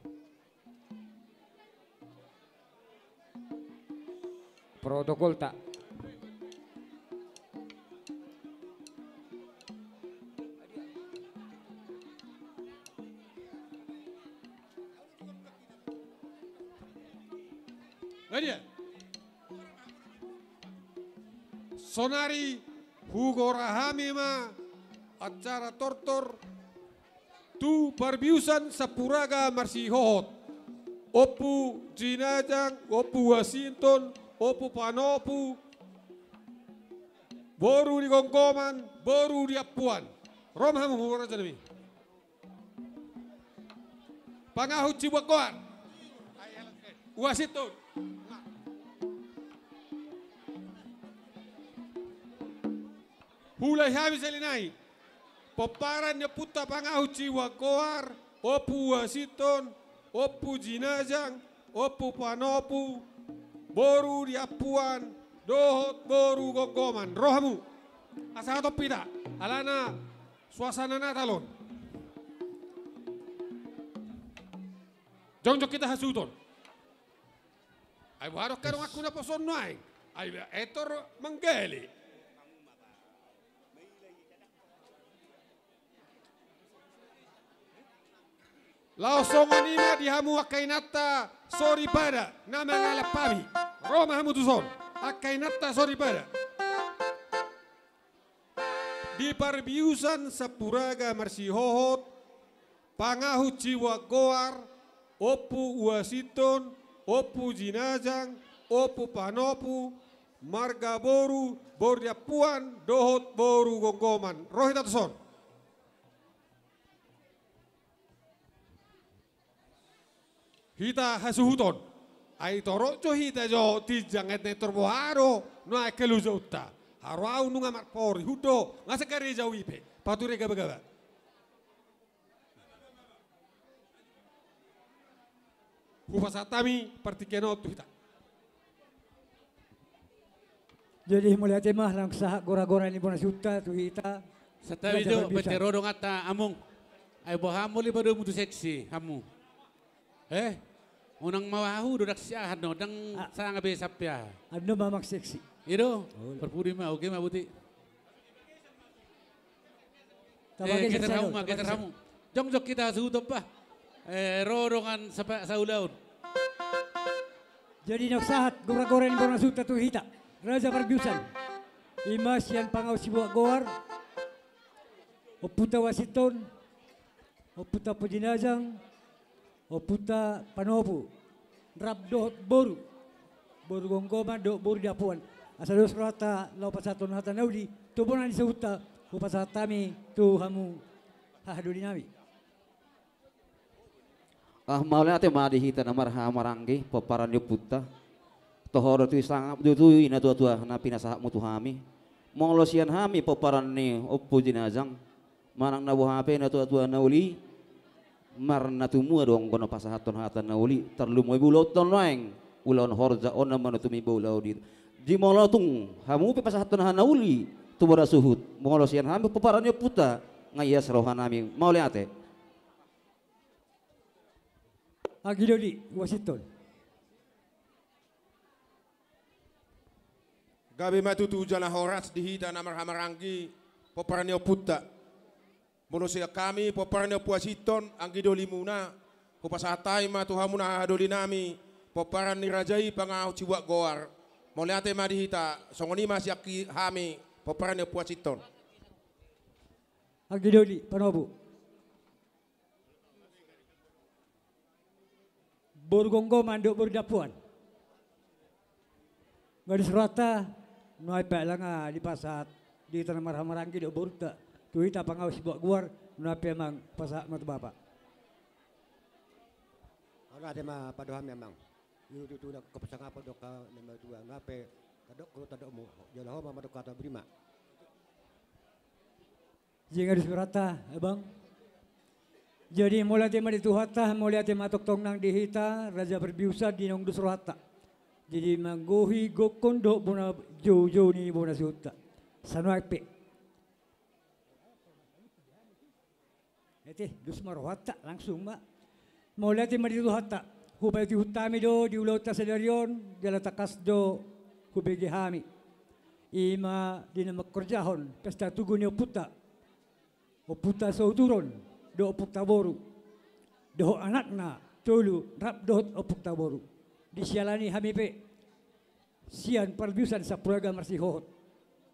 Protokolta. Adia. Sonari hugora hami ma acara tortor tu parbiusan Sampuraga Marsihohot, Ompu Jinajang, Ompu Wasinton, Ompu Panopu, boru ni Gonggoman, boru ni Ampuan. Ro ma hamu, raja nami. Pangahut sibuat goar. Wasinton. Huulai hami sahali nai pomparan ni ompunta pangahut sibuat goar, Ompu Wasinton, Ompu Jinajang, Ompu Panopu, boru ni Ampuan, dohot boru Gonggoman. Ro hamu. Asa hatop hita, alana suasana Natal on. Jongjong hita hasuhuton. Ai boha do angka donganku naposo on nuaeng? Ai ba etor manggale. Laos songon i ma di hamu angka inanta soripada na mangalap hami. Ro ma hamu tuson, angka inanta soripada. Di parbiusan Sampuraga Marsihohot, pangahut sibuat goar, Ompu Wasinton, Ompu Jinajang, Ompu Panopu, marga boru, boru ni Ampuan, dohot boru Gonggoman. Ro hita tuson. Hita hasuhuton. Ai torop jo hita jo tinjang, ete tor boha do nuaeng halusaonta. Haru ahu nunga marpori, hun do, nga sangkari jau i pe pature gabagaba. Hupasahat hami partingkian on tu hita. Jadi mauliate ma, laos sahat goragora ni bona suta tu hita. Santabi jo, bete ro donganta among. Ai boha hamu, lipat do hamu tu seksi hamu. Eh, unang mau ahu do dak siahan do, ndang sanga be sampe aha. Ando mamang seksi. I do, parpudi ma, oke ma boti. Geser hamu ma, geser hamu. Jongjong hita hasuhuton bah. Eh, ro dongan saulaon. Jadi naung sahat goragora ni bona suta tu hita, raja parbiusan. I ma sian pangahut sibuat goar, Ompunta Wasinton, Ompunta Ompu Jinajang, Ompunta Panopu, rap dohot boru, boru Gonggoman dohot boru ni Ampuan. Asa dos rohanta laho pasahathon hata na uli tu bona ni suhutta, Hupasahat hami tu hamu hahadolinami. Ah, mauliate ma di hita na marhahamaranggi, pomparan ni ompunta. Toho do tu sangap do tu i natuatua na pinasahatmu tu hami. Molo sian hami pomparan ni Ompu Jinajang, manang na boha pe natuatua na uli, marnatumua do anggo na pasahathon hata na uli, tarlumobi ulaonta nuaeng, ulaon horja on na manutumi bola on i. Jadi molo tung hamu pe pasahathon hata na uli tu bona suhut, molo sian hami pomparan ni ompunta, nga ias rohanami. Mauliate. Anggi doli, wasithon. Gabe ma tutu jala horas di hita na marhahamaranggi, pomparan ni ompunta. Molo sian hami pomparan ni ompu wasithon, anggi dolimuna, hupasahat hami ma tu hamuna hahadolinami, pomparan ni raja i Pangaot Sibuat Goar. Mauliate ma di hita, songon i ma sian hami pomparan ni ompu wasithon. Anggi doli, panobu. Boru Gomgoman dohot boru Dampuan. Gadis rohanta, nuaeng pe ala nga dipasahat di hita na marhahamaranggi dohot borunta, tu hita Pangaot Sibuat Goar, nuaeng pe amang pasahat ma tu bapa. Mauliate ma padohami amang. Ido tutu na hupasangap dohot na matua, nuaeng pe tadok ho tadokmu, jala ho ma mandok hata, boti ma. Jadi gadis rohanta, abang. Jadi mauliate ma di Tuhanta, mauliate ma tongtong nang di hita raja parbiusan di naung dos rohanta. Jadi manggohi gokhon dohot bona joujou ni bona suhutta. Sai nuaeng pe. Ate, dos ma rohanta, langsung ma. Mauliate ma di Tuhanta, hupaihutihut hami do di ulaonta sadari on, jala tangkas do hubege hami. I ma di na mangkorjahon pesta tugu ni ompunta, ompunta Sohuturon, dohot ompunta boru, dohot anakna tolu rap dohot ompunta boru. Disiala ni i hami pe sian parbiusan Sampularaga Marsihohot.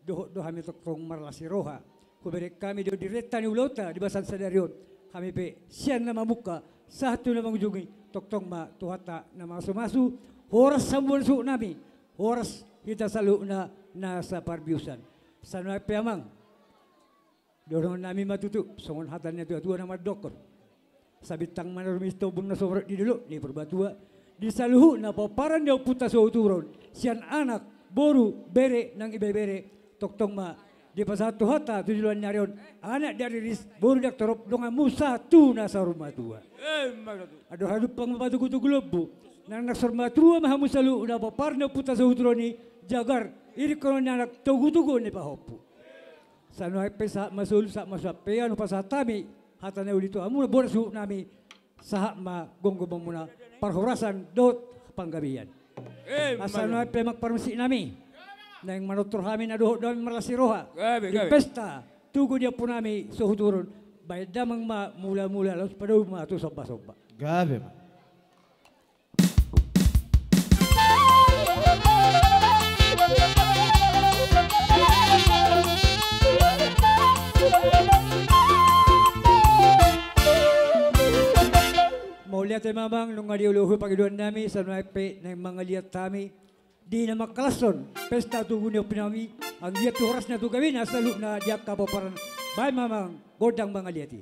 Dohot do hami tongtong marlas ni roha. Hubereng hami do direnta ni ulaonta di bagasan sadari on. Hami pe sian na mamungka sahat tu na mangujungi, tongtong ma Tuhanta na mamasumasu. Horas hamu bona suhutnami, horas hita saluhutna na saparbiusan. Sai nuaeng pe amang. Dohononnami ma tutu, songon hata ni natuatua na mandokkon. Sabintang ma na rumiris, ombun na so marot di dolok ni Purbatua. Di saluhutna pomparan ni ompunta Sohuturon, sian anak, boru, bere, nang ibebere, tongtong ma dipasahat Tuhanta tu joloan ni ari on, anak ndang riris, boru ndang torop, donganmu sahat tu na saur matua. Emma tutu. Andor hadumpang ma patogutogu lombu, nang na saur matua ma hamu saluhutna pomparan ni ompunta Sohuturon i, jagar iringhon ni anak, togutogu ni pahompu. Sai nuaeng pe sahat ma solu, sahat ma suampean, hupasahat hami hata na uli tu hamuna bona suhutnami, sahat ma gomgomangmuna parhorasan dohot panggabean. Emma tutu. Asa nuaeng pe amang parmusiknami, naeng manortor hami na dohot do hami marlas ni roha. Gabe, gabe. Di pesta tugu ni ompunami Sohuturon, bahen damang ma mulamula, laos padomu ma tu sombasomba. Gabe ma. Mauliate ma amang, nunga dioloi pangidoannami, sai nuaeng pe naeng mangaliat hami di na mangkalashon pesta tugu ni ompunami, anggiat tu horasna tu gabena saluhutna di angka pomparan. Bahen ma amang gondang mangaliat i.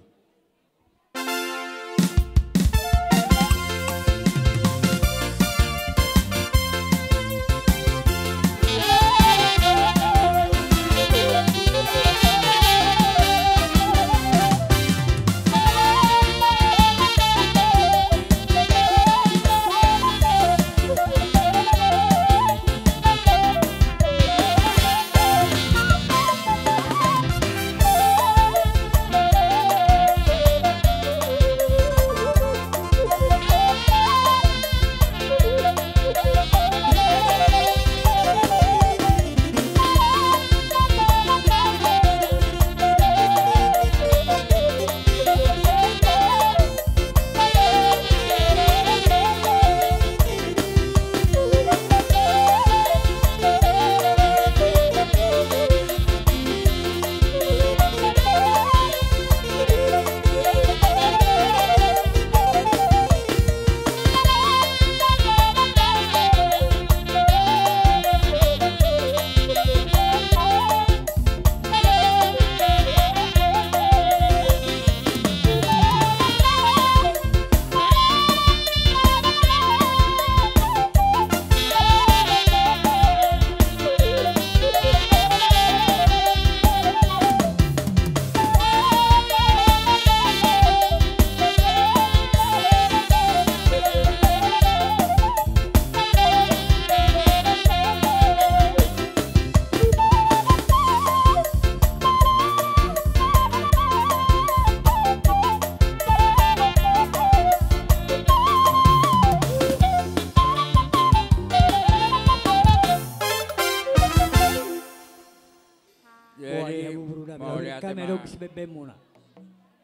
Mauliate ma.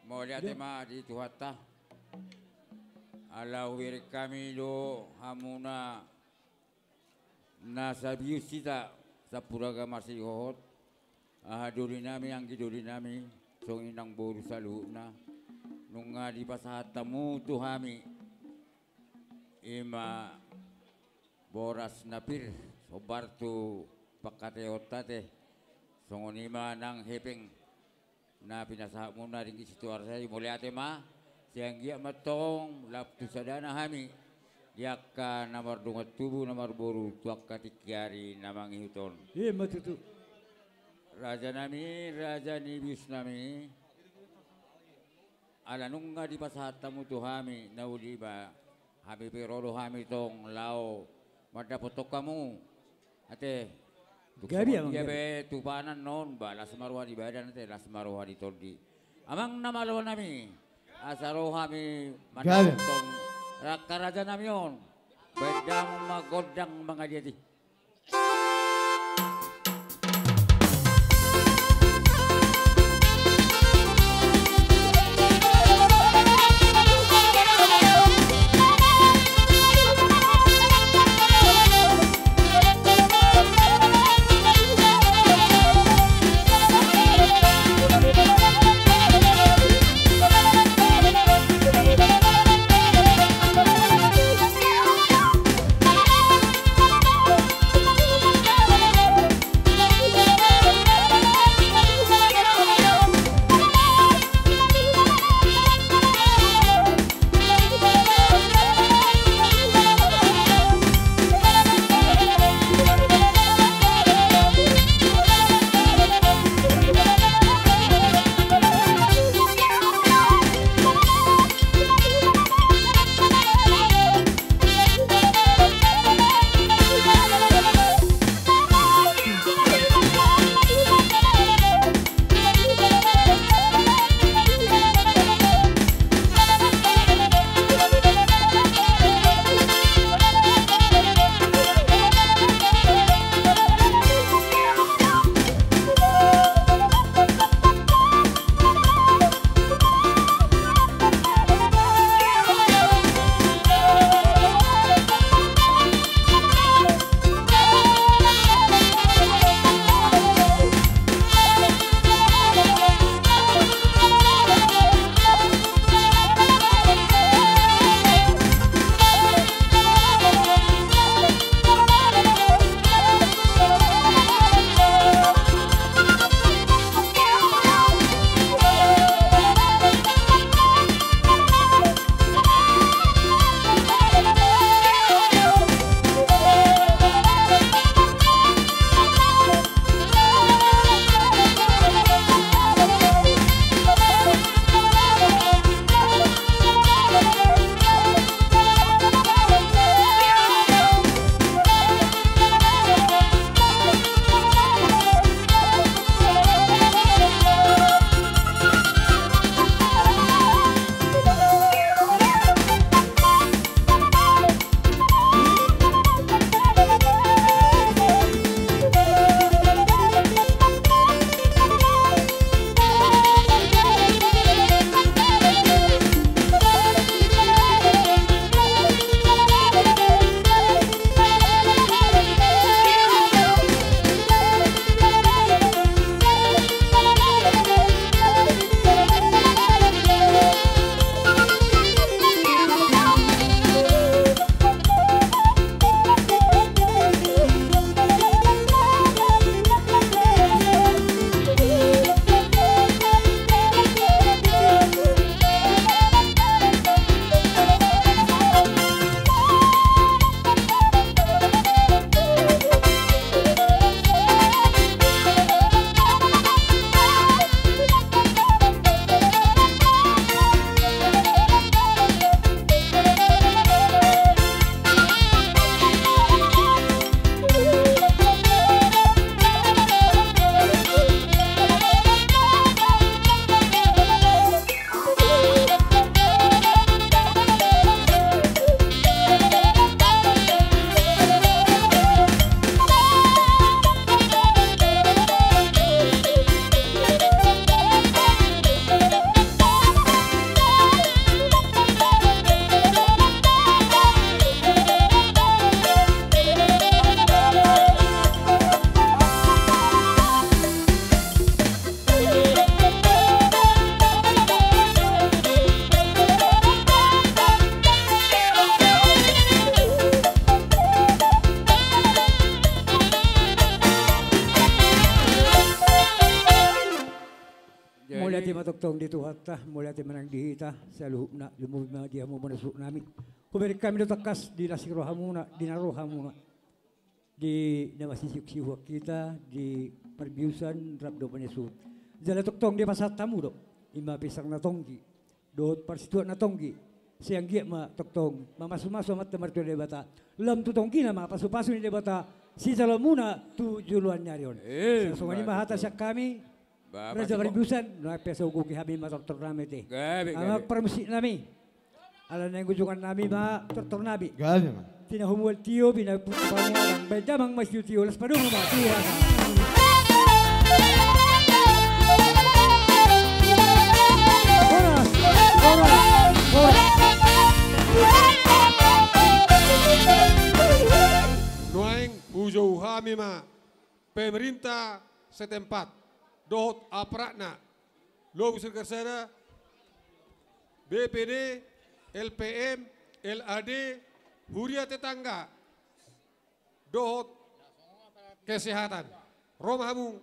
Mauliate ma di Tuhanta. Ala hubereng hami do hamuna na sabius hita, sampulangga marsihohot, aha doli nami, anggi doli nami, songon i nang boru saluhutna, nunga dipasahat hamu tu hami, ima boras na pir, sombar tu pangkataion ta ate, songon i ma nang hepeng na pinasahatmuna ringgit sitio arsa i. Mauliate ma, sai anggiat ma antong lam tu sadana hami, di angka na mardongan tubu, na marboru, tu angka tingki ari na mangihut on. Ima tutu. Raja nami, raja ni bius nami, ala nunga dipasahat hamu tu hami, na uli ma hami pe ro do hami tong laho mandapothon hamu. Ate, tung songon dia be tu panan on, ba las ma roha di badan ate, las ma roha di tondi. Amang na malo nami, asa ro hami mandapothon angka raja nami on. Baen damang ma gondang mangaliat i. Mauliate ma tongtong di Tuhanta, mauliate ma nang di hita saluhutna, lumobi ma di hamu bona suhut nami. Hubereng hami do tangkas di las ni rohamuna, di na rohamuna, di na masisiuk siuhon hita di parbiusan rap dohot bona suhut. Jala tongtong dipasahat hamu do, i ma pisang na tonggi dohot parsituak na tonggi. Sai anggiat ma tongtong mamasumasu Amanta Martua Debata, lam tu tonggina ma pasupasu ni Debata sijaloonmuna tu joloan ni ari on. Eh, sai songon i ma hata sian hami. Raja parbiusan, nunga pe sai uguti hami ma tortor nami ate. Gabe, gabe. Amang parmusik nami. Ala naeng ujungan nami ma tortor nami. Gabe ma. Tina humual tio, bina putu pamuaran, baen damang ma sitio, las padomu ma Tuhan. Horas, horas, horas. Nuaeng hujou hami ma pemerintah setempat dohot aparatna, Lobu Siregar Sada, B P D, L P M, L A D, Huria Tetangga, dohot Kesehatan. Ro ma hamu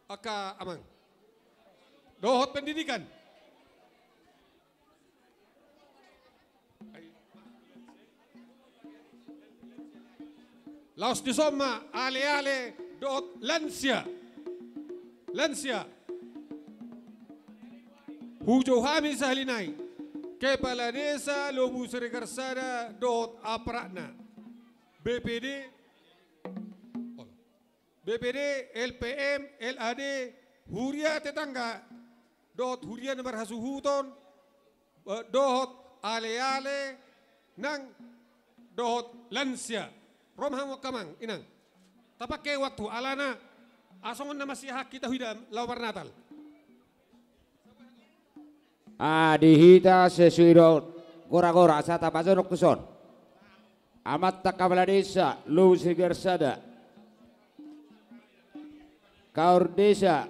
angka amang. Dohot pendidikan. Laos dison ma aleale dohot lansia. Lansia. Hujou hami sahali nai. Kepala Desa Lobu Siregar Sada dohot aparatna. B P D. B P D, L P M, L A D, Huria Tetangga, dohot huria na marhasuhuton, eh, dohot aleale nang dohot lansia. Ro ma hamu angka amang inang. Tapangke waktu alana, asa songon na masiahan hita huida laho marnatal. Ah, di hita sesuai dohot goragora asa tapajonok tuson. Amanta Kepala Desa Lobu Siregar Sada. Kaor Desa.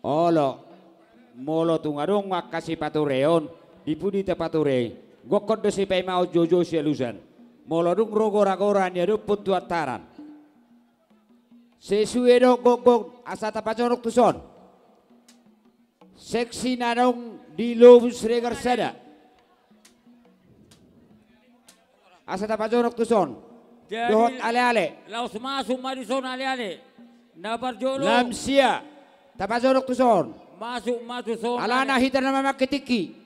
Olo, molo tung adong angka sipatureon, di pudi tapature i, gokhon do sipaimaon joujou sialusan. Molo dung ro goragora ni adophon tu antaran. Sesuai dohot gokgok asa tapajonok tuson. Seksi na adong di Lobu Siregar Sada. Asa tapajonok tuson. Jadi, dohot aleale. Laos masuk ma dison aleale. Na parjolo. Lansia. Tapajonok tuson. Masuk ma tuson. Alana hita na mamangke tingki.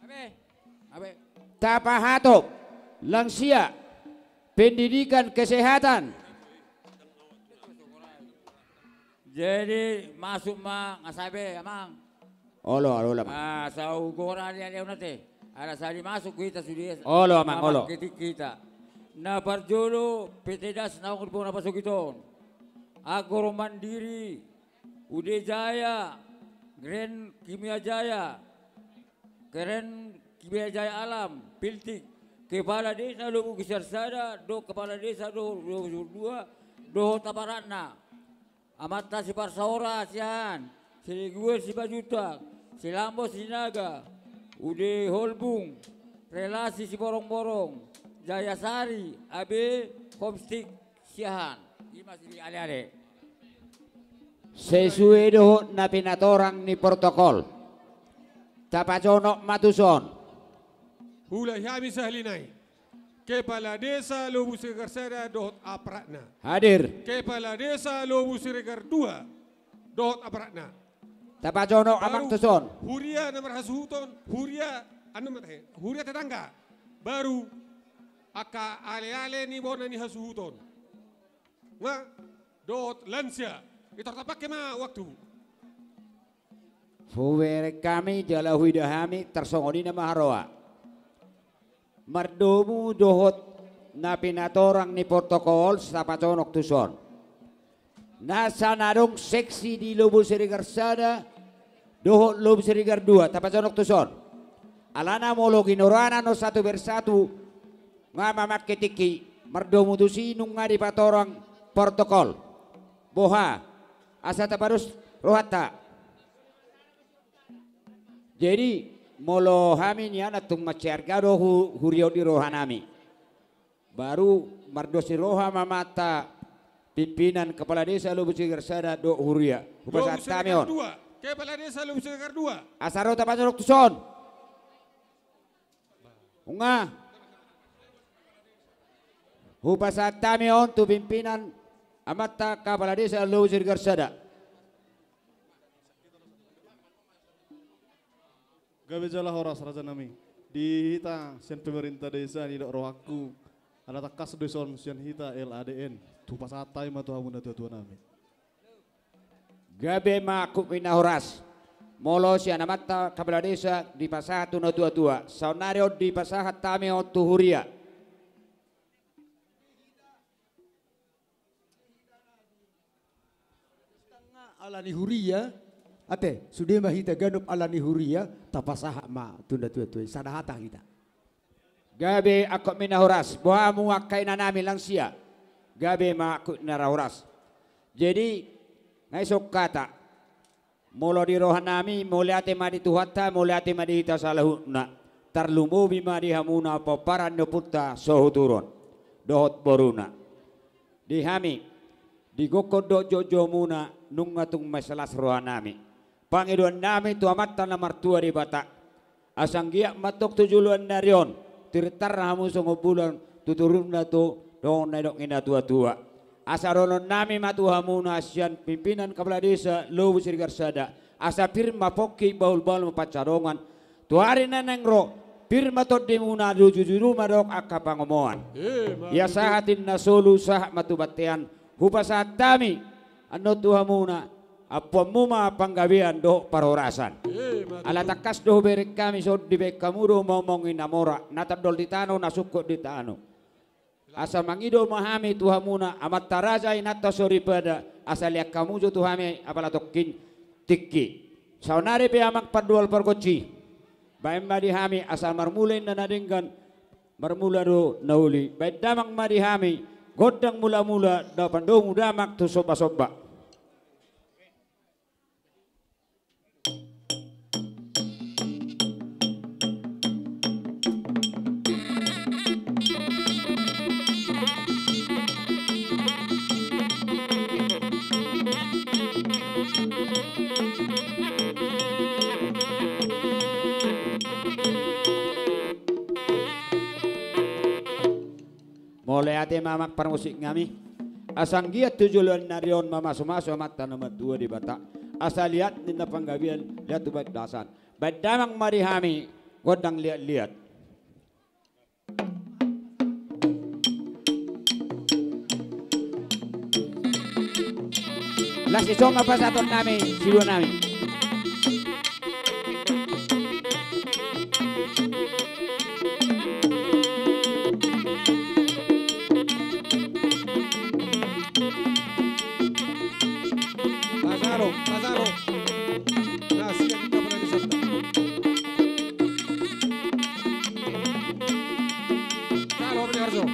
Abe. Abe. Tapahatop. Lansia. Pendidikan, kesehatan. Jadi masuk ma, nga sabe, amang. Olo, olo, olo, amang. Ah, sau gora dia dia nate. Ada sadi masuk kita sudah. Olo, amang, olo. Kita. Na parjolo P T Das naung di bona pasogit on. Agro Mandiri, Ude Jaya, Grand Kimia Jaya, Grand Kimia Jaya Alam, Piltik, Kepala Desa Lobu Siregar Sada, dohot Kepala Desa dohot, dohot, dohot dua, dohot aparatna. Amanta Siparsaora Siahaan, Sireguer Simanjuntak, Silambo Sinaga, Ude Holbung, Relasi Siborongborong, Jayasari, A B, Komstik Siahaan. I ma sini aleale. Sesuai dohot na pinatorang ni protokol. Tapajonok ma tuson. Huulai hami sahali nai. Kepala Desa Lobu Siregar Sada dohot aparatna. Hadir. Kepala Desa Lobu Siregar Dua dohot aparatna. Tapajonok amang tuson. Huria na marhasuhuton, huria, anu ma tahe, huria tetangga. Baru angka aleale ni bona ni hasuhuton. Nga dohot lansia. Itor tapangke ma waktu. Hubereng hami jala huida hami tarsongon i nama haroa. Mardomu dohot na pinatorang ni protokol tapajonok tuson. Nasa na adong seksi di Lobu Siregar Sada dohot Lobu Siregar Dua tapajonok tuson. Alana molo ginorana non satu bersatu nga mamangke tingki, mardomu tusi nunga dipatorang protokol. Boha, asa taparus rohanta. Jadi molo hami nian tung mansai arga do hu-, hurion di rohanami. Baru mardos ni roha ma amanta pimpinan kepala desa Lobu Siregar sada dohot huria. Hupasahat hami on. Lobu Siregar dua. Kepala desa Lobu Siregar dua. Asa ro tapatorop tuson. Nunga. Hupasahat hami on tu pimpinan amanta kepala desa Lobu Siregar sada. Gabe jala horas, raja nami. Di hita sian pemerintah desa, nidok rohangku, ala tangkas do dison sian hita L A D N. Hupasahat hami ma tu hamu natuatua nami. Gabe ma angkup ni na horas. Molo sian amanta kepala desa dipasahat tu natuatua, saonari on dipasahat hami on tu huria. Ala ni huria, ate, sude ma hita ganup ala ni huria, tapasahat ma tu natuatua i, sada hata hita. Gabe angkup ni na horas, boha hamu angka inanami lansia. Gabe ma angkup ni na horas. Jadi, nga i songon hata. Molo di rohanami, mauliate ma di Tuhanta, mauliate ma di hita saluhutna. Tarlumobi ma di hamuna pomparan ni ompunta Sohuturu on dohot boruna. Di hami, di gokhon dohot joujou muna, nunga tung mansai las rohanami. Pangidoannami tu Amanta na martua Debata. Asa anggiat ma antong tu joloan ni ari on, tirtar hamu songon bulan, tu turupna tu dongan na nidok ni natuatua. Asa dohononnami ma tu hamuna sian pimpinan kepala desa Lobu Siregar sada. Asa pir ma pongki, bahulbahul ma pansalongan. Tu ari na naeng ro, pir ma tondimuna, jujur ma dohot angka pangomoan. Ia sahat ninna solu, sahat ma tu bontean, hupasahat hami annon tu hamuna, ampuanmu ma panggabean dohot parhorasan. Ala tangkas do hubereng hami, songon dibaen hamu do, maumaung i na mora, na tondol di tano, na sungkot di tano. Asa mangido ma hami tu hamuna, amanta raja, inanta soripada, asa lean hamu jo tu hami apala tongkin tingki. Saonari pe amang pandual pargonsi, baen ma di hami, asa marmula inna na denggan, marmula do na uli. Baen damang ma di hami gondang mulamula, na pandomu damang tu sombasomba. Mauliate ma amang parmusik nami. Asa anggiat tu joloan ni ari on mamasumasu Amanta na martua Debata. Asa liat ninna panggabean, liat tu bagas dasan. Baen damang ma di hami gondang liatliat. Las i songon pasahatonnami, siluanami. Lazaro, Lazaro. Nah, siap kita pada di sana. Halo, Beli Harjo.